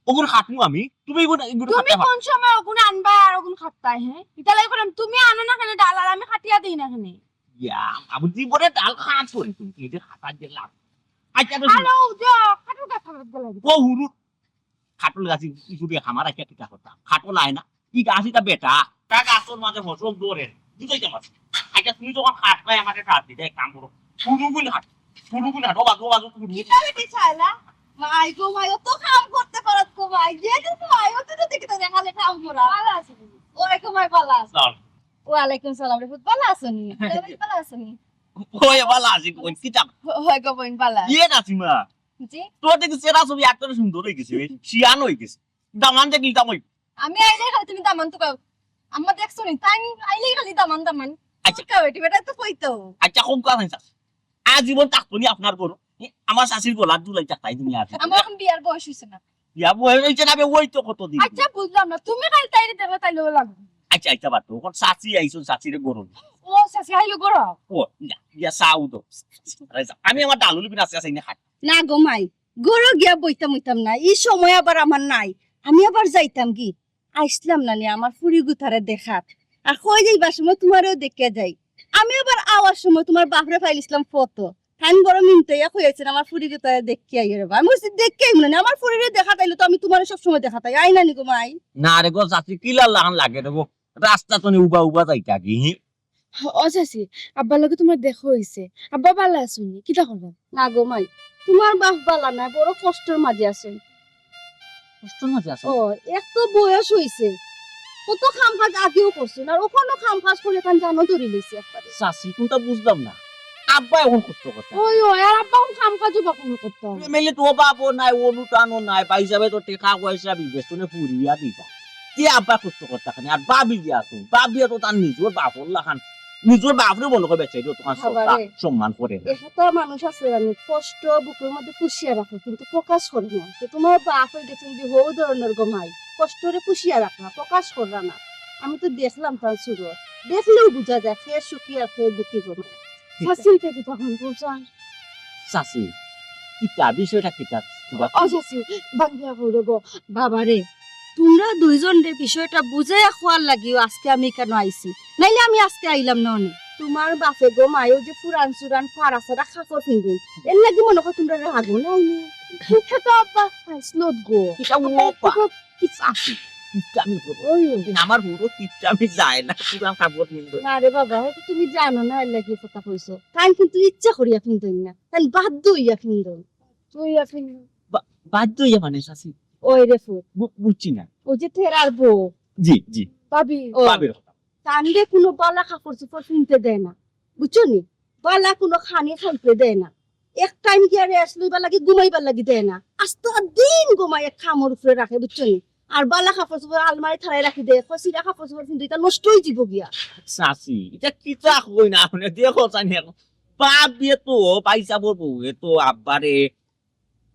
ওগুন খাটমু আমি, তুমি এগুন, এগুন তুমি খাটতে পারো। কোন সময় ওগুন আনবা আর ওগুন খাটতায়, হ্যাঁ? ইতা লাগি কইলাম, তুমি আনো না কেনে ডাল আর আমি খাটিয়া দেই না কেনে? ইয়া, বাবু, জীবনে ডাল খাট করি তুমি, এই যে খাটার যে লাভ। আচ্ছা, তো আরে, ও যে খাটুর কথা বলতে লাগে। ও হুরু, খাটল গাছি ইগুরে খামার আইয়া কিতা করতাম? খাটল আয় না। ই গাছ ইটা বেটা, তা গাছর মাঝে ফসল ধরে, বুঝাইতে পারছি। আচ্ছা, তুমি যখন খাট পাই আমাকে কাজ দিতে, এক কাম করো, হুরুগুন হাট, হুরুগুন হাট, ও বাজু, ও বাজু, হুরু। কিতা বেটি চাইলা? মাই গো মাই, অত কাম করতে পারত গো মাই। যে যে মাই, অত তো দেখি তো দেখালে কাম করা। ভালো আছো? ওই গো মাই, ভালো আছো? ওয়ালাইকুম সালাম রে পুত, ভালো আছো নি? ভালো আছো নি? ওই ভালো আছি, বোন, কিতা? ওই গো বোন, ভালো আছি। ইয়ে নাসিমা, জি? তোর দেখি চেহারা ছবি একদম সুন্দর হয়ে গেছে, শিয়ান হয়ে গেছে। দামান দেখলি দাম হইব। আমি আইলে খালি তুমি দামান তো কও। আম্মা দেখছো নি? তাই আইলে খালি দামান দামান। আচ্ছা। কা বেটি বেটা তো কইতো। আচ্ছা, কম কথা নাই, স্যার। আজীবন থাকতো নি আপনার ঘর। এ, আমার শাশির গলার দুলাই থাকতাই তুমি আর। আমার এখন বিয়ার বয়স হইছে না। বিয়া বয়স হইছে না, বে, ওই তো কতদিন। আচ্ছা, বুঝলাম না। তুমি খালি তাইরে দেখলে তাইলে লাগবে। আচ্ছা, আচ্ছা, বাদ দেও। এখন শাশি আইছো, শাশিরে গরম। ও, শাশি আইলো গরম। ও, না, ইয়া, চাও তো। আরে, আমি আমার ডালুলি বিনা আছে, আছে, এনে খাই। না গো মাই, ঘরো গিয়া বইতাম হইতাম না, ই সময় আবার আমার নাই, আমি আবার যাইতাম কি, আইসলাম না নি আমার ফুরি গুতারে দেখাত, আর কই যাইবার সময় তোমারেও দেখিয়া যাই, আমি আবার আওয়ার সময় তোমার বাপরে পাইলিসলাম ফটো, তাইন বড় মিনতইয়া কইয়াছেন আমার ফুরি গুতারে দেখিয়া আইও রে বা, আমি কইছি দেখিয়া আইমু না নি, আমার ফুরিরে দেখাত আইলে তো আমি তোমারে সবসময় দেখাত আই, আই না নি গো মাই? না রে গো চাচি, কিলা লাখান লাগে রে গো, রাস্তা তো নি উবা উবা যাইতা কি, হি? ও চাচি, আব্বার লগে তোমার দেখা হইছে। আব্বা ভালা আছইন নি? কিতা খবর? না গো মাই, তোমার বাপ ভালা নাই, বড় কষ্টর মাঝে আছইন। কষ্টর মাঝে আছইন? ও, এক তো বয়স হইছে, কত কাম কাজ আগেও করছইন, আর অখনও কাম কাজ করি তান জানও ধরি লইছে একবারে। চাচি, কোনটা বুঝলাম না। আব্বা এখন কষ্ট করতা। ওই, ওই, আর আব্বা এখন কাম কাজও বা কুনো করতা। ফ্যামিলিত ও বাপও নাই, অনুদানও নাই, ভাই হিসাবে তো টেকা পয়সা বিদেশ তো ফুরিয়া দিতা। কি আব্বা কষ্ট করতা কেনে? আর ভাবি যে আছইন, ভাবিয়ে তো তান নিজর বাপর লাখান, নিজর বাপরে মনে করে বেচাই দিও, তোমার শ্রদ্ধা, আরে, সম্মান করে না। এত মানুষ আছে জানি, কষ্ট বুকের মধ্যে পুষিয়া রাখে, কিন্তু প্রকাশ করে না। তো তোমার বাপ হয়ে গেছেন যে হৌ ধরনের গো মাই, কষ্টরে পুষিয়া রাখা, প্রকাশ করা না। আমি তো দেখলাম তার সুরত, দেখলেউ বুঝা যায় কে সুখী আর কে দুঃখী গো মা। চাচি, ইটা কিতা কইন? চাচি, কিতা বিষয়টা কিতা? ও চাচি, ভাঙ্গিয়া কইরো গো। বাবারে, তুমরা দুইজনরে বিষয়টা বুঝাইয়া কওয়ার লাগিউ আজকে আমি কেনে আইছি, নাইলে আমি আজকে আইলাম না অনে। তুমার বাপে গো মায়ও যে পুরান চুরান ফাড়া ছাড়া কাপড় পিন্দইন, এরলাগি মনো কয় তুমরার রাগও নাই নি। ইটা তো আব্বা খাইছলত গো। ইটা ও আব্বা। কি চাচি, কিতা আমি করবো? ওই, ওই। আমার হুরো কিচ্ছু আমি যায় না, পুরান কাপড় পিন্দইন। না রে বাবা, হয়তো তুমি জানো না, এরলাগি কথা কইছো। তাইন কিন্তু ইচ্ছা করিয়া পিন্দইন না, তাইন বাধ্য অইয়া পিন্দইন। তুই এখন বা-, বাধ্য অইয়া মানে চাচি? ওই রে ফুত। বু-, বুঝছি না। ওই যে তেরার বউ। জি, জি। ভাবি। ও। ভাবির কথা। তানরে কুনু বালা কাপড় চোপড় পিনতে দেয় না, বুঝছো নি? বালা কুনু খানি খাইতে দেয় না। এক টাইম গিয়া রেস্ট লইবার লাগি, ঘুমাইবার লাগি দেয় না। আস্তা দিন ঘুমাই এক খামর উপরে রাখে, বুঝছো নি? আর বালা কাপড় চোপড় আলমারি থারাই রাখি দেয়, কচিরা কাপড় চোপড় পিনতে ইটা নষ্ট অই যিবো গিয়া। চাচি, ইটা কিতা কইন আপনে? দেখো চাইন এখন। বাপ বিয়ে তো, ভাইসাবর বউ, এ তো আব্বারে।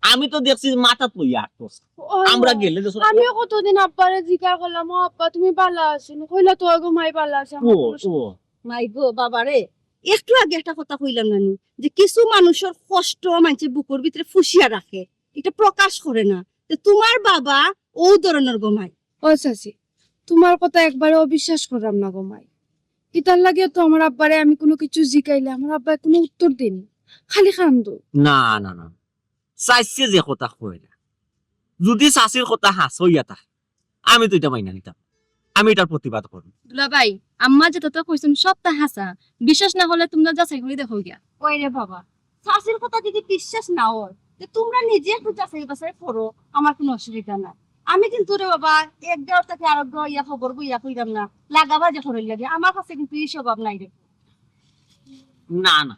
আমি তো দেখছি মাথাত লইয়া আটকছে। ও, আমরা গেলে তো সব আমিও কতদিন আব্বারে জিকার করলাম, "ও আব্বা, তুমি বালা আছো নি?" কইলা, "তো গো মাই বালা আছে, আমার ও, কোনো ও। মাই গো, বাবারে, একটু আগে একটা কথা কইলাম না নি, যে কিছু মানুষর কষ্ট মানষে বুকুর ভিতরে ফুষিয়া রাখে, ইটা প্রকাশ করে না। তো তুমার বাবা ও ধরনর গো মাই।" ও চাচি, তুমার কথা একবারে অবিশ্বাস করলাম না গো মাই। ইতার লাগিয়া তো আমার আব্বারে আমি কুনু কিছু জিকাইলে আমার আব্বায় কুনু উত্তর দেইন না, খালি কান্দো। না, না, না। চাচিয়ে যে কথা কইরা, যুদি চাচির কথা হাছা অইয়া থাকে, আমি তো ইটা মাইনা নিতাম। আমি ইটার প্রতিবাদ করমু। দুলাভাই, আম্মা যেতা কইছইন সবতা হাছা। বিশ্বাস না করলে তুমরা যাচাই করি দেখো গিয়া। ওই রে বাবা, চাচির কথা যুদি বিশ্বাস না অয়, তে তুমরা নিজে একটু যাচাই বাছাই করো, আমার কুনু অসুবিধা নাই। আমি কিন্তু রে বাবা, এক গাঁও থাকি আরক গাঁও ইয়া খবর বইয়া কইরাম না, লাগাবাজি করার লাগি। আমার কাছে কিন্তু ই স্বভাব নাই রে। না, না,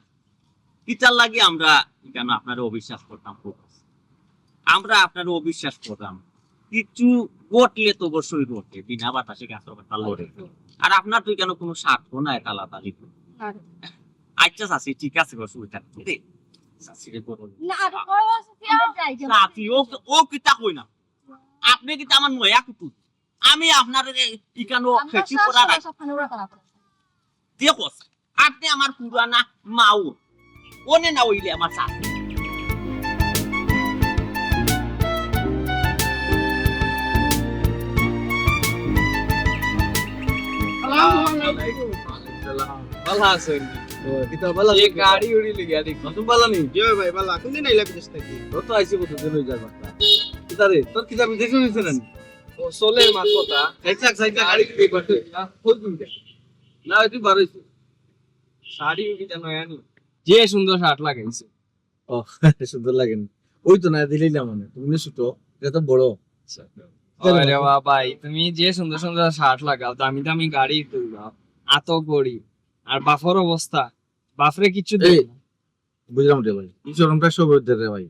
ইতার লাগি আমরা ইখানো আপনারে অবিশ্বাস করতাম, আমরা আপনারে অবিশ্বাস করতাম। কিছু ঘটলে তো অবশ্যই ঘটে, বিনা বাতাসে গাছর পাতা লড়ে। আর আপনার তো ইখানো কুনু স্বার্থ নাই, তালাতালি। আচ্ছা চাচি, ঠিক আছে, অসুবিধা নাই। চাচিরে বলো। না, আর কই আছে কি? আমরা যাই, যাই। চাচি, ও, ও কিতা কই না? আপনে কিতা আমার ময়া কুটু? আমি আপনারে ইখানো খেছি করা নাই। দেখো, আপনে আমার পুরানা মাও, অনে না অইলে আমার চাচি। আসসালামু আলাইকুম। ওয়ালাইকুম আসসালাম। ভালা আছইন? ও, কিতা ভালা আছইন? গাড়ি উড়ি লিগা দেখি। নতুন ভালা নি? জি ভাই, ভালা। কুনদিন আইলা বিদেশ থাকি? ও তো আইছি কতদিন অই যায়। কিতা রে, তোর কিতা বিদেশ অইছে না? ও, চলে মাত কথা। যাইতাক, যাইতাক, গাড়ি কি করতে? না, ওই তুই যা। না, ওই তুই বারোইছো। শাড়ি ওই কিতা নয়া নি? যে সুন্দর শার্ট লাগাইছে। ও, সুন্দর লাগে নি? ওই তো না, দিলাইলাম মানে। তুমি ছোট, এটা তো বড়। আরে বাবা, ভাই, তুমি যে সুন্দর সুন্দর শার্ট লাগাও, দামি দামি গাড়ি তুলবাও, আতো ঘড়ি, আর বাফর অবস্থা, বাফরে কিচ্ছু দেও না। বুঝলাম রে ভাই, এই শরমটা সব ওদের রে ভাই।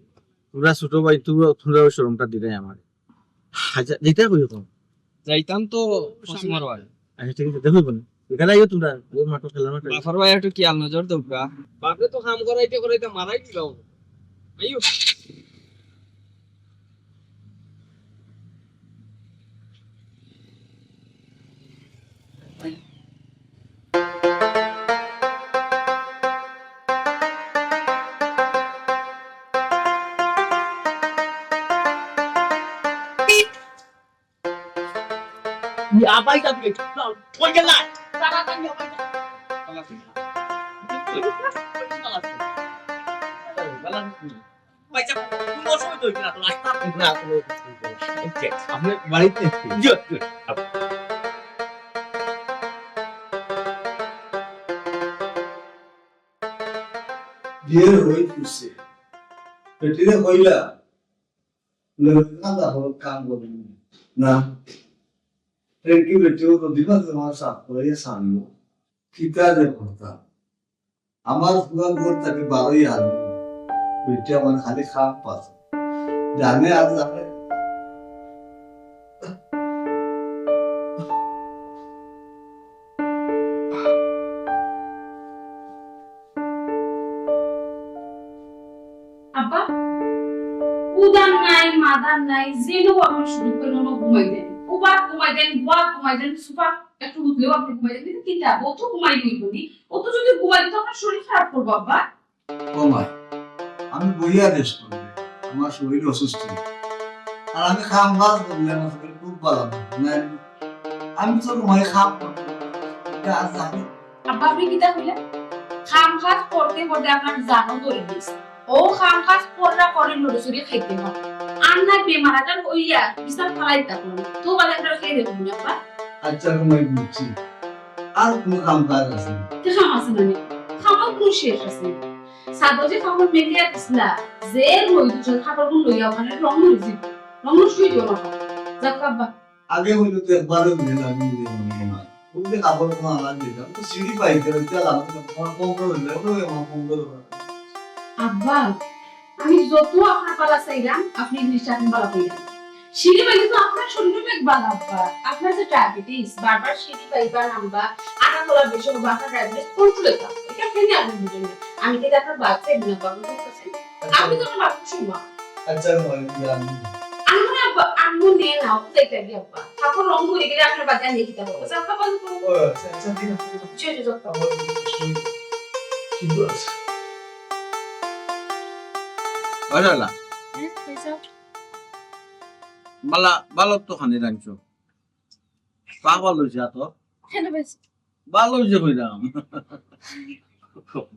তোমরা ছোট ভাই, তোমরা, তোমরা ওই শরমটা দিলে আমার। আচ্ছা, যেটা কই এখন? যাইতাম তো পশ্চিমর বাড়ি। আচ্ছা, ঠিক আছে, দেখো বলে। এখানে আইও তোমরা, ওই মাঠে খেলার মাঠে। বাফর ভাই একটু খেয়াল নজর দেউক্কা। বাফরে তো কাম করাইতে করাইতে মারাই দিলাম। আইও। তাড়াতাড়ি আবাই যাবে। ভাই সাহেব, কোনো অসুবিধা হইছে না তো? রাস্তা না, কোনো অসুবিধা নেই। এই যে, আপনি বাড়িতে? জি, জি। বিয়ে হয়ে খুশি। বেটিরে কইলা, না, না, না, কাম করবি না। না। Thank you, বেটি, ও তো দিবা তোমার সাথ করে সামনে। কিতা যে কথা? আমার পুরা ঘর থাকি বারোই আনি, ওইটা আমার খালি খাপ পাস। জানে আর জানে। আব্বা, উদান নাই, মাদান নাই, যে লোক এখন শুরু করে নেবো ঘুমাই দেন। উবাক ঘুমাই দেন, বুয়াক ঘুমাই দেন, সুপাক একটু বুঝলেও আপনি ঘুমাই যাবেন, কিন্তু কিতা, ও তো ঘুমাই লইব নি। ও তো যদি ঘুমাই তো আপনার শরীর খারাপ করবো, আব্বা। ও মা, আমি বইয়া রেস্ট করবো, আমার শরীর অসুস্থ। আর আমি কাম কাজ করলে আমার শরীর খুব ভালো লাগে। মানে, আমি তো ঘুমাই কাম করতে, এটা আর জানি। আব্বা, আপনি কিতা কইলেন? কাম কাজ করতে করতে আপনার জানও ধরে গেছে। ও কাম কাজ কররা করে লড়ে চড়ে খাইতে হয়। আর না বেমার আজার হইয়া বিছানা ফালাই থাকুন। তো বাদে আমরা খেয়ে দেখুন, আব্বা। আচ্ছা, ঘুমাই বুঝছি। আর কোনো কাম কাজ আছে না? কি কাম আছে না নি? কামও কোনো শেষ আছে। সাদো যে কাপড় মেলিয়া দিছলা, যে রইদ উঠছে কাপড়গুলো লইয়া ওখানে রং উড়ি দিব। রং নষ্ট হয়ে যাবো না। যাক আব্বা। আগে হইলে তো একবারও মিলে না, আমি মিলে মনে হয়। বলতে কাপড় কোনো আমার দিতাম। তো সিঁড়ি পাইতে হইতে আলাদা করে তোমার কম করে হইলে, ওগুলো আমার কম করে হইলে। আব্বা, আমি যত আপনার পালা চাইলাম, আপনি জিনিসটা এখন ভালো পাইলেন। সিঁড়ি বাইলে তো আপনার শরীরও অনেক ভালো, আব্বা। আপনার যে ডায়াবেটিস, বারবার সিঁড়ি বাইবা নামবা, আটা তোলা বেশি হবে, আপনার ডায়াবেটিস কন্ট্রোলে থাকবে। এটা কেন আপনি বুঝেন না? আমি কিন্তু আপনার বাচ্চা এমনি বাবা করতেছেন। আপনি তো আমার বাচ্চা সময়। আচ্ছা, আমি জানি। আম্মু না, আব্বা, আম্মু নিয়ে নাও, কোথায় যাবি, আব্বা? ঠাকুর রং করে গেলে আপনার বাচ্চা নিয়ে খেতে হবে। আচ্ছা, আব্বা, বলো তো। ও, আচ্ছা, আচ্ছা, ঠিক আছে, ঠিক আছে। জি, জি, জি। আমার শরীর ঠিক আছে। ওই দাদা। হ্যাঁ, কইছো? বালা, বালা তো খানি রাখছো। পাগল হইছে তো। কেন ভাই? ভালো হইছে কইলাম।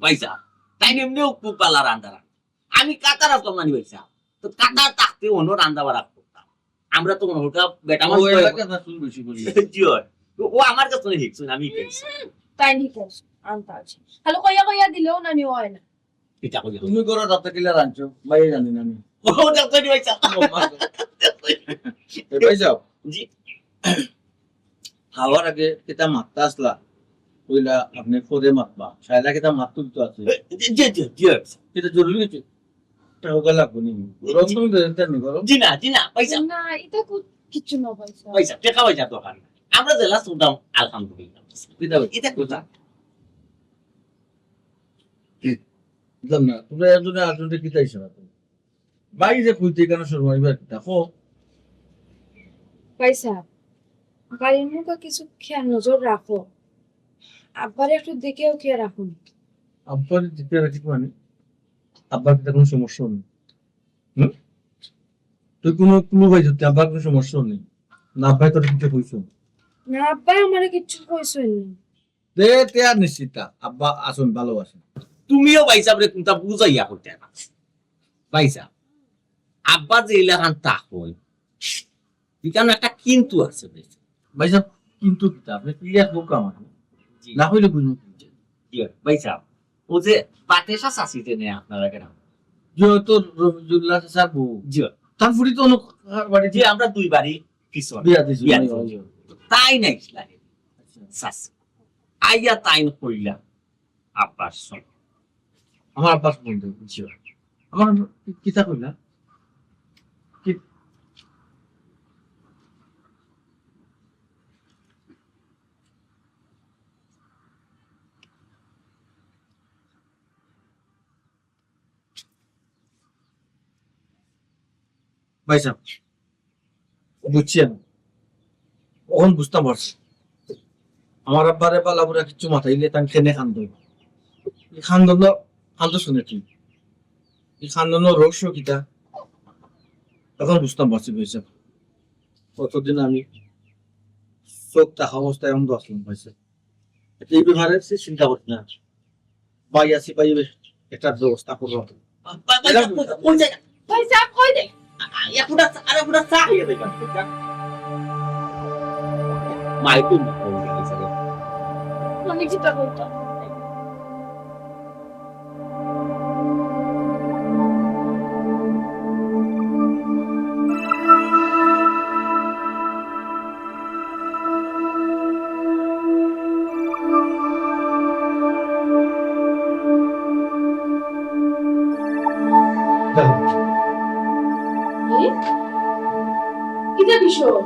ভাইসাব, তাই এমনিও খুব ভালা রান্দারা। আমি কাতার আসলাম নানি ভাইসাব। তো কাতার থাকতে অন্য রান্দা বাড়া করতাম। আমরা তো মনে হয় বেটা ও মানুষ তো এলাকা না শুরু বেশি করি। জি হয়। তো ও আমার কাছে শিখছে, আমি শিখছি। তাই নি কেন? আনতা আছে। খালি কইয়া কইয়া দিলেও নানি হয় না। কিতা কইয়া? তুমি করো তাতে কিলা রানছো, ভাই জানি না আমি। ও, ডাক্তার ভাইসাব। ও, মা গো। এ ভাইসাব। জি। খাওয়ার আগে কিতা মাততা আসলা? কইলা আপনি পরে মাতবা। শায়লা কিতা মাত তুলতো আছে? জি, জি, জি, জি। কিতা জরুরি কিছু? তা ওগা লাগবো নি? গরম তুমি বেরেন তেমনি গরম? জি না, জি না, ভাইসাব। না, এটা কো-, কিচ্ছু না, ভাইসাব। ভাইসাব, টেকা পয়সা দরকার নাই। আমরা জেলা শুনতাম, আলহামদুলিল্লাহ। কিতা ভাই? এটা কোথা? বুঝলাম না, তোমরা একজনে আরেকজনকে কিতা হিসাব করো? ভাই যে কইতে কেন শরমাইবার কিতা? কো। ভাইসাব, বাড়ির মুখে কিছু খেয়াল নজর রাখো। আব্বারে একটু দেখেও খেয়াল রাখো। আব্বারে দেখে রাখি মানে? আব্বার কিতা কোনো সমস্যা নেই? হুম? তুই কোনো ক্লু পাইছ তুই আব্বার কোনো সমস্যা নেই? না আব্বায় তোর কিছু কইছো? না আব্বায় আমারে কিচ্ছু কইছইন না। দে, তে আর নিশ্চিন্তা, আব্বা আছইন, ভালো আছইন। তুমিও ভাইসাবরে কোনটা বুঝাইয়া কইতে না। ভাইসাব, আব্বা যে ইলাখান তা কই, ইখান একটা কিন্তু আছে ভাইসাব। ভাইসাব, কিন্তু কিতা? আপনি clear হোক আমার। জি। না হইলে বুঝবো কি? জি, ভাইসাব, ও যে বাতেশা চাচি যে নেই আপনারা কেন? জি, ও তো রফিজুল্লাহ চাচার বউ। জি। তার ফুড়ি তো অনেক বাড়ি জি, আমরা দুই বাড়ি পিছনে। বিয়া দিছি, বিয়া ভাই, দিছি। ভাই। তো তাই নাই লাগে। আচ্ছা। চাচি। আইয়া তাইন কইলা, আব্বার সঙ্গে। আমার আব্বার সঙ্গে? জি। আমার কিতা কইলা? কি? ভাইসাব, বুঝছি আমি। অখন বুঝতাম পারছি। আমার আব্বারে বালা বুরা কিচ্ছু মাতাইলে তান কেনে কান্দইন। এই কান্দন, কান্দন শুনে কি? এই কান্দনর রহস্য কিতা? অখন বুঝতাম পারছি ভাইসাব। অতদিন আমি চোখ থাকা অবস্থায় অন্ধ আছলাম ভাইসাব। এই ব্যাপারে সে চিন্তা করতে না। ভাই আছি, ভাই, একটা ব্যবস্থা করবো। ভাই, ভাই, ভাই, কই, কই যায়? ভাইসাব, কই যায়? এক ফুটা চা, আরে ফুটা চা খাইয়ে দে, মাইকুম। আমি চিন্তা করতাম। এ? কিতা বিষয়?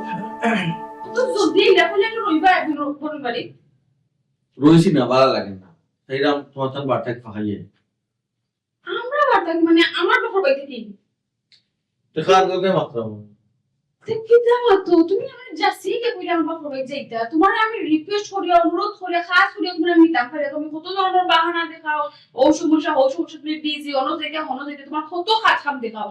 তো জলদি ইলা করলে একটু রইবা একদিন র-, পরিবারে। রইছি না, ভালা লাগে না। তাইরাম তোমার তান বার্তায় ফাঁকাইয়ে। আমরা বার্তা কি মানে আমার বাপর বাড়িতে কি? তো কার লগে মাতরাম? তে কিতা মাতো? তুমি আমার যাচিয়া গিয়া কইলা আমার বাপর বাড়ি যাইতা। তুমারে আমি রিকোয়েস্ট করিয়া, অনুরোধ করিয়া, খাস করিয়া তুমারে আমি নিতাম পারি। তুমি কত ধরনের বাহানা দেখাও, ও সমস্যা, ও সমস্যা, তুমি বিজি, অনো যাইতা, অনো যাইতা, তুমার কত কাজ কাম দেখাও।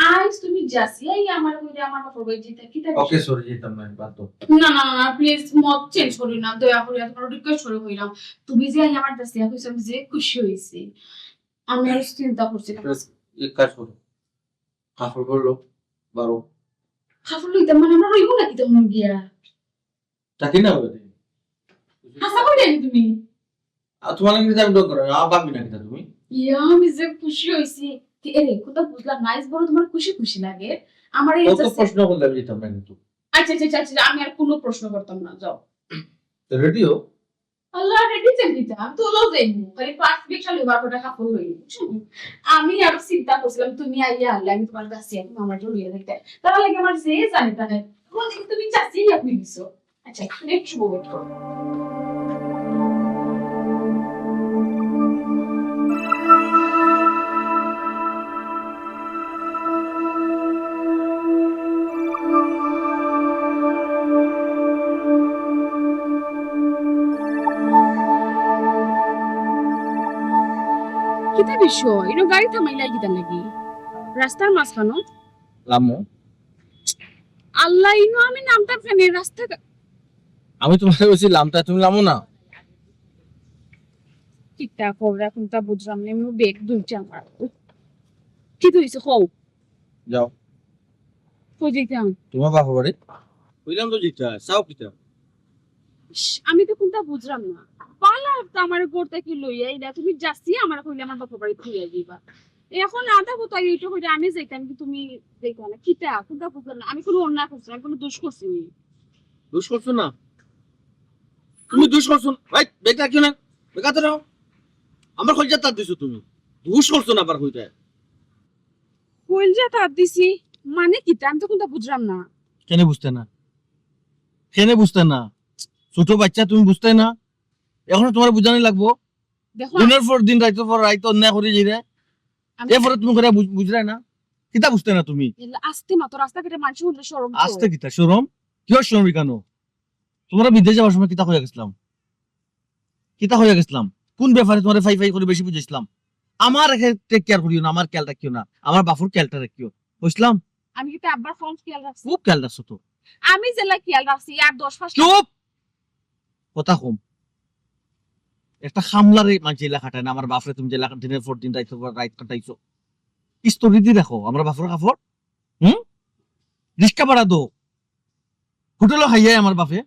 আইজ তুমি যাচিয়া গিয়া আমারে কইলা আমার বাপর বাড়ি যাইতা, কিতা ওকে, বিষয়? সরি, যাইতাম না, বাদ দাও। না, না, না, না, প্লিজ মত চেঞ্জ করিও না, দয়া করিয়া তুমারে রিকোয়েস্ট করি কইলাম। তুমি যে আইয়া আমার যাচিয়া কইছো, আমি যে খুশি অইছি। আমি আর চিন্তা করছি না। এক কাজ করো, কাপড় পরলো, বারো। কাপড় লইতাম মানে আমরা রইব নাকি তখন গিয়া? তাকে না বলে। হাসা কইলে নি তুমি? আর তোমার লাগে যাবে ডর করো, আর ভাবি না কিতা তুমি? ইয়া, আমি যে খুশি হইছি। তে এরে, কোথাও বুঝলাম না, আইজ বড় তোমার খুশি খুশি লাগে। আমার এই কত যে প্রশ্ন করলে আমি দিতাম না কিন্তু। আচ্ছা, আচ্ছা, আচ্ছা, আচ্ছা, আমি আর কোনো প্রশ্ন করতাম না, যাও। তো রেডি হও। আল্লাহ, রেডি যেন দিতা, আমি তো ওলাও যাইমু। খালি পাঁচ বিশ সালে বার কটা কাপড় লই, বুঝছো? আমি আরো চিন্তা করছিলাম, তুমি আইয়া আনলে, আমি তোমার কাছে এখন আমার জন্য লইয়া যাইতে। তার লাগে আমার যে জানে তা নাই। এখন দেখি তুমি চাচিয়ে আপনি দিছো। আচ্ছা, একটু সময় ওয়েট করো। কিতা বিষয়? ইনো গাড়ি থামাইলা কিতা লাগি? রাস্তার মাঝখানো? লামো। আল্লাহ, ইনো আমি নামতাম কেনে? রাস্তা আমি তোমারে কইছি লামতা, তুমি লামো না। কিতা খবর, এখন তা বুঝলাম না, আমি ব্যাগ দুইটা আমার। কি হইছে কও? যাও। কই যাইতাম? তোমার বাপর বাড়ি। কইলাম তো যাইতা, চাও কিতা? ইশ, আমি তো কোনটা বুঝলাম না। পালা তো আমার ঘর থেকে লইয়া আইলা, তুমি যাচ্ছি আমার কইলে আমার বাপর বাড়ি থইয়া দিবা। এখন আধা কথা এইটা কইলে আমি যাইতাম কি তুমি যাইতা না? কিতা? কোনটা বুঝলাম না। আমি কোনো অন্যায় করছি না, আমি কোনো দোষ করছি না। দোষ করছো না? তুমি দোষ করছো না? ভাই, বেটা কেউ না? বেকাতে রাখো। আমার কইজা তার দিছো তুমি। দোষ করছো না আবার কইতে। কইলজা তার দিছি মানে কিতা? আমি তো কোনটা বুঝলাম না। কেনে বুঝতে না? কেনে বুঝতে না? ছোট বাচ্চা তুমি বুঝতে না? এখনো তোমার বুঝানি লাগবো? দেখো, দিনের পর দিন, রাইতের পর রাইত অন্যায় করি যাইরে। আমি এরপরে তুমি করে বুঝ-, বুঝরায় না? কিতা বুঝতে না তুমি? এলা আস্তে মাতো, রাস্তাঘাটে মানুষ শুনলে শরম তো। আস্তে কিতা শরম? কিয় শরম কেন? তোমরা বিদেশ যাওয়ার সময় কিতা কইয়া গেছিলাম? কিতা কইয়া গেছিলাম? কোন ব্যাপারে তোমারে ফাই ফাই করে বেশি বুঝাইছিলাম? আমার একে টেক কেয়ার করিও না, আমার খেয়াল রাখিও না, আমার বাফর খেয়ালটা রাখিও। বুঝলাম? আমি কিন্তু আব্বার ফোন খেয়াল রাখছি। খুব খেয়াল রাখছো তো। আমি যেলা খেয়াল রাখছি, আর দশ পাঁচ চুপ! কথা কম। একটা খামলারে মানছে এলা খাটায় না, আমার বাফরে তুমি যেলা দিনের পর দিন রাইত পর রাইত কাটাইছো। ইস্ত্রি দি রাখো, আমার বাফর কাপড়। হুম? রিক্সা ভাড়া দো। হোটেলও খাইয়ায় আমার বাফে।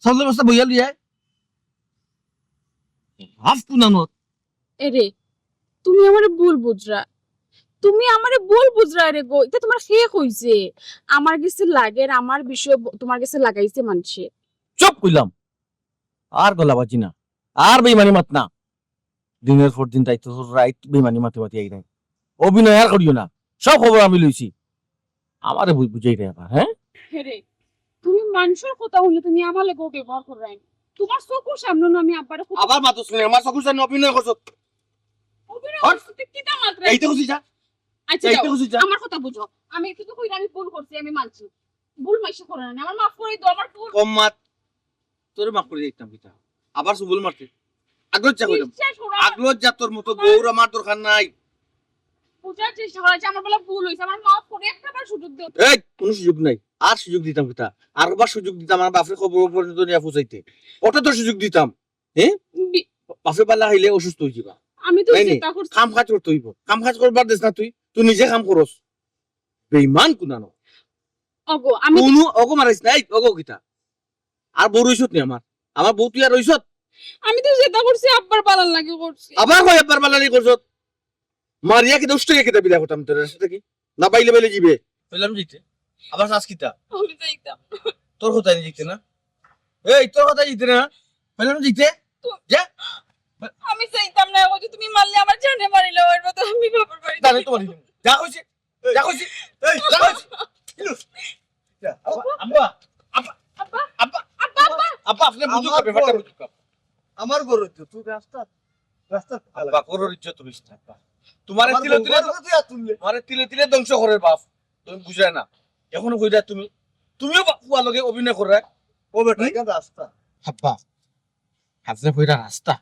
সাউলের বস্তা বইয়া লইয়ায়। হাফ কুনানোর। এরে, তুমি আমারে ভুল বুঝরা। তুমি আমারে ভুল বুঝরা রে গো। ইটা তোমার কে কইছে? আমার গেছে লাগের, আমার বিষয়ে ব-, তোমার গেছে লাগাইছে মানষে। চুপ কইলাম। আর গলা বাজি না। আর বেইমানি মাত না। দিনের পর দিন, রাইতের পর রাইত বেইমানি মাতে মাতে আই নাই। অভিনয় আর করিও না। সব খবর আমি লইছি। আমারে বু-, বুঝাই রে আবার, হ্যাঁ? হে রে, তুমি মানষর কথা হুনলে তুমি আমার লগে ব্যবহার কররায়। তোমার চকুর সামনে না আমি আব্বারে কথা আবার মাতস নি, আমার চকুর সামনে অভিনয় করছো। অভিনয় হট। করছো, তুই কিতা মাতরে? এইটা খুশি যা। আচ্ছা, এইটা যাও। খুশি যা। আমার কথা বুঝো। আমি একটু তো কইরা আমি ভুল করছি, আমি মানছি। ভুল মাইশে করে না। আমার মাফ করে দাও, আমার ভুল। কম মাত। তোরে মাফ করে দিতাম কিতা? আবার সুবল মারতে। আগলজ্জা কইলাম। বিশ্বাস করো, আমার আগলজ্জা তোর মতো আমার বউর আমার দরকার নাই। বুঝার চেষ্টা করো যে আমার বলে ভুল হইছে, আমার মাফ করে একটা বার সুযোগ দাও। এই, কোনো সুযোগ নাই। আর সুযোগ দিতাম কিতা? আরবার সুযোগ দিতাম আমার বাপরে কবর পর্যন্ত নিয়া পৌঁছাইতে। ওটা তো সুযোগ দিতাম। হ্যাঁ? বি- বাপে বালা খাইলে অসুস্থ হয়ে যাবা। আমি তো নাই, নাই। চেষ্টা করছি। কাম কাজ করতে হইব। কাম কাজ করবার দেস না তুই। তুই নিজে কাম করস। বেইমান কুনানো। অগো, আমি তো কোনো অগো মারাইস না। এই, অগো কিতা? আর বউ রইছত নি আমার? আমার বউ তুই আর রইছত? আমি তো যেটা করছি আব্বার বালার লাগি করছি। আবার কই আব্বার বালার লাগি করছত? মারিয়া কিতা উষ্টা কিতা বিদায় করতাম তোর সাথে কি? না বাইলে বাইলে যাইবে। কইলাম যাইতে। আবার চাস কিতা? আমি যাইতাম। তোর কথায় যাইতে না? এই, তোর কথায় যাইতে না? কইলাম যাইতে? যা। আমি যাইতাম না, ওই যে তুমি মারলে আমার জানে মারিলে, ওর মতো আমি বাবার বাড়ি জানে যাইতাম। তো মারি। যা কইছি। যা কইছি। এই, যা কইছি। আব্বা, আব্বা, আব্বা, আব্বা, আব্বা, আব্বা, আব্বা, আপনি বুঝুক, আমার ব্যাপারটা বড়, বুঝুক। আমার বড় ইজ্জত, তুই রাস্তা, রাস্তা আব্বা, বড় ইজ্জত তুলিস না, আব্বা। তোমারে আমার তিলে বউ তিলে বড় তো, তুই আর তুললে। তোমারে তিলে তিলে ধ্বংস করে বাপ। তুমি বুঝায় না। এখনো কইরা তুমি, তুমিও বা-, ফুয়ার লগে অভিনয় কররায়। ও বেটা, ইখান রাস্তা। আব্বা, আপনে কইরা রাস্তা,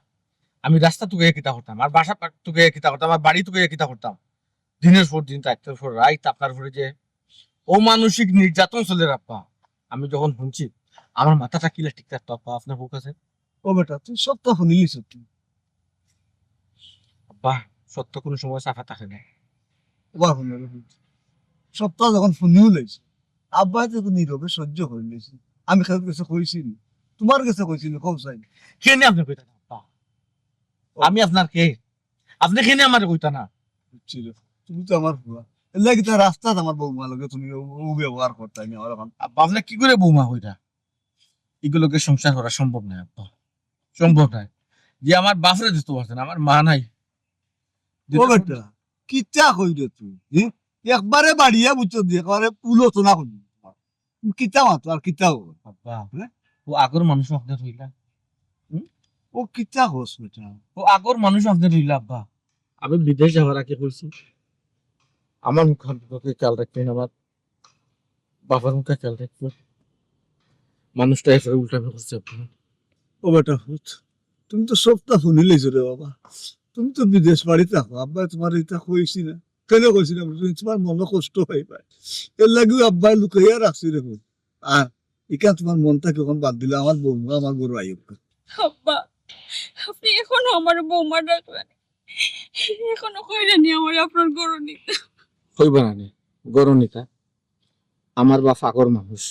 আমি রাস্তা তুকাইয়া কিতা করতাম, আর বাসা পা-, তুকাইয়া কিতা করতাম, আর বাড়ি তুকাইয়া কিতা করতাম? দিনের পর দিন, রাইতের পর রাইত আপনার উপরে যে অমানসিক নির্যাতন চলের আব্বা, আমি যখন হুনছি, আমার মাথাটা কিলা ঠিক থাকতো আব্বা, আপনার বউ কাছে? ও বেটা, তুই সবটা হুনিলিছস তুই। আব্বা, সত্য কোনো সময় চাপা থাকে না। ওবা হুনে রে, সবটা যখন হুনিও লাইছি, আব্বায় তো নীরবে সহ্য করিলিছে। আমি কেউর গেছে কইছি নি, তুমার গেছে কইছি নি, কও চাই। কেনে আপনে কইতা না আব্বা? আমি আপনার কে? আপনে কেনে আমারে কইতা না? বুঝছি রে, তুমি তো আমার ফুয়া। এর লাগি তো রাস্তাত আমার বৌমার লগে তুমি ও, ও ব্যবহার করতায় নি আমার অখন। আব্বা, আপনে কি করে বৌমা কইরা? ইগুর লগে সংসার করা সম্ভব নায় আব্বা, সম্ভব নায়। যে আমার বাপরে দিতে পারছে না, আমার মা নাই। ও বেটা, কিতা কইরে তুই? হি? একবারে বাড়িয়া বুঝছো দি, একবারে পুলো তো না কইলি। তুমি কিতা মাতো আর কিতা কও? আব্বা, হ্যাঁ? ও আগর মানুষ আপনে রইলা। হুম? ও কিতা কস বেটা? ও আগর মানুষ আপনে রইলা আব্বা। আমি বিদেশ যাওয়ার আগে কইছি, আমার মুখে খেয়াল রাখবেন, আমার বাবার মুখে খেয়াল রাখবেন। মানুষটা এরপরে উল্টামি করছে আব্বা। ও বেটা হুত, তুমি তো সবটা হুনিলিছো রে বাবা। তুমি তো বিদেশ বাড়ি থাকো, আব্বায় তুমারে ইতা কইছি না। কেনে কইছি না বুঝছো? তুমার মনো কষ্ট পাইবা। এর লাগিও আব্বায় লুকাইয়া রাখছি রে হুত। আর ইখান তুমার মন থাকি অখন বাদ দিলে আমার বৌমা আমার ঘরো আইউক। আব্বা, আপনে এখনো আমারে বৌমা ডাকরা নি? এখনো কইরা নি আমারে আপনার ঘরো নিতা? কইবা না নি, ঘরো নিতা। আমার বাপ আগর মানুষ,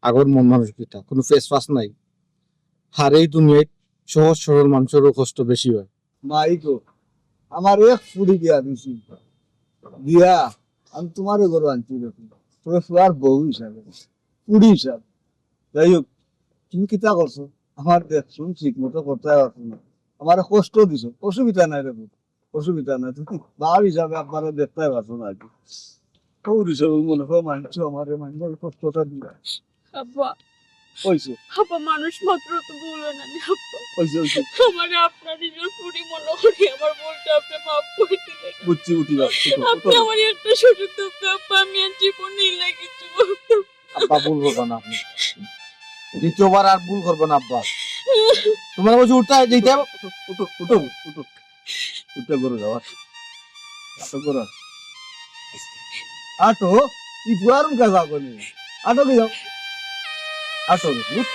আগর মন মানসিকতা, কোনো ফেসফাস নাই। আর এই দুনিয়াত সহজ সরল মানুষেরও কষ্ট বেশি হয়। মাই গো, আমার এক ফুড়ি বিয়া দিছি, দিয়া আমি তুমারে ঘরো আনছি দেখো, তবে ফুয়ার বউ হিসাবে, ফুড়ি হিসাবে। যাই হোক, তুমি কিতা করছো? আমার দেখছো ঠিক মতো করতে পারছো না, আমারে কষ্ট দিছো, অসুবিধা নাই রে, অসুবিধা নাই। তুমি বাপ হিসাবে আব্বারে দেখতে পারছো না আর কি। বউ হিসাবে মনে করো মানছো আমারে, মানছো কষ্টটা দিয়া। আব্বা, কইছো। আব্বা, মানুষ মাত্র তো ভুল হয় না নি, আব্বা। কইছো, কইছো। আমারে আপনার নিজর ফুড়ি মনে করি আমার ভুলটা আপনে মাফ করি দিলেন। বুঝছি, উঠি যাও, উঠো, আপনে উঠো। আমারে একটা সুযোগ দেন, আব্বা, আমি আর জীবনে ইলা কিছু করতাম না। আব্বা, ভুল করবা না আপনে। দ্বিতীয়বার আর ভুল করবা না আব্বা। তুমারে কইছি উঠতে, যাইতে। উঠো, উঠো, উঠো, উঠো। উঠো, ঘরো যাও, আটো। আটো ঘরো। আটো, ই ফুয়ার মুখে যাও কেনে? আটো কি যাও? আটো রে, উঠ।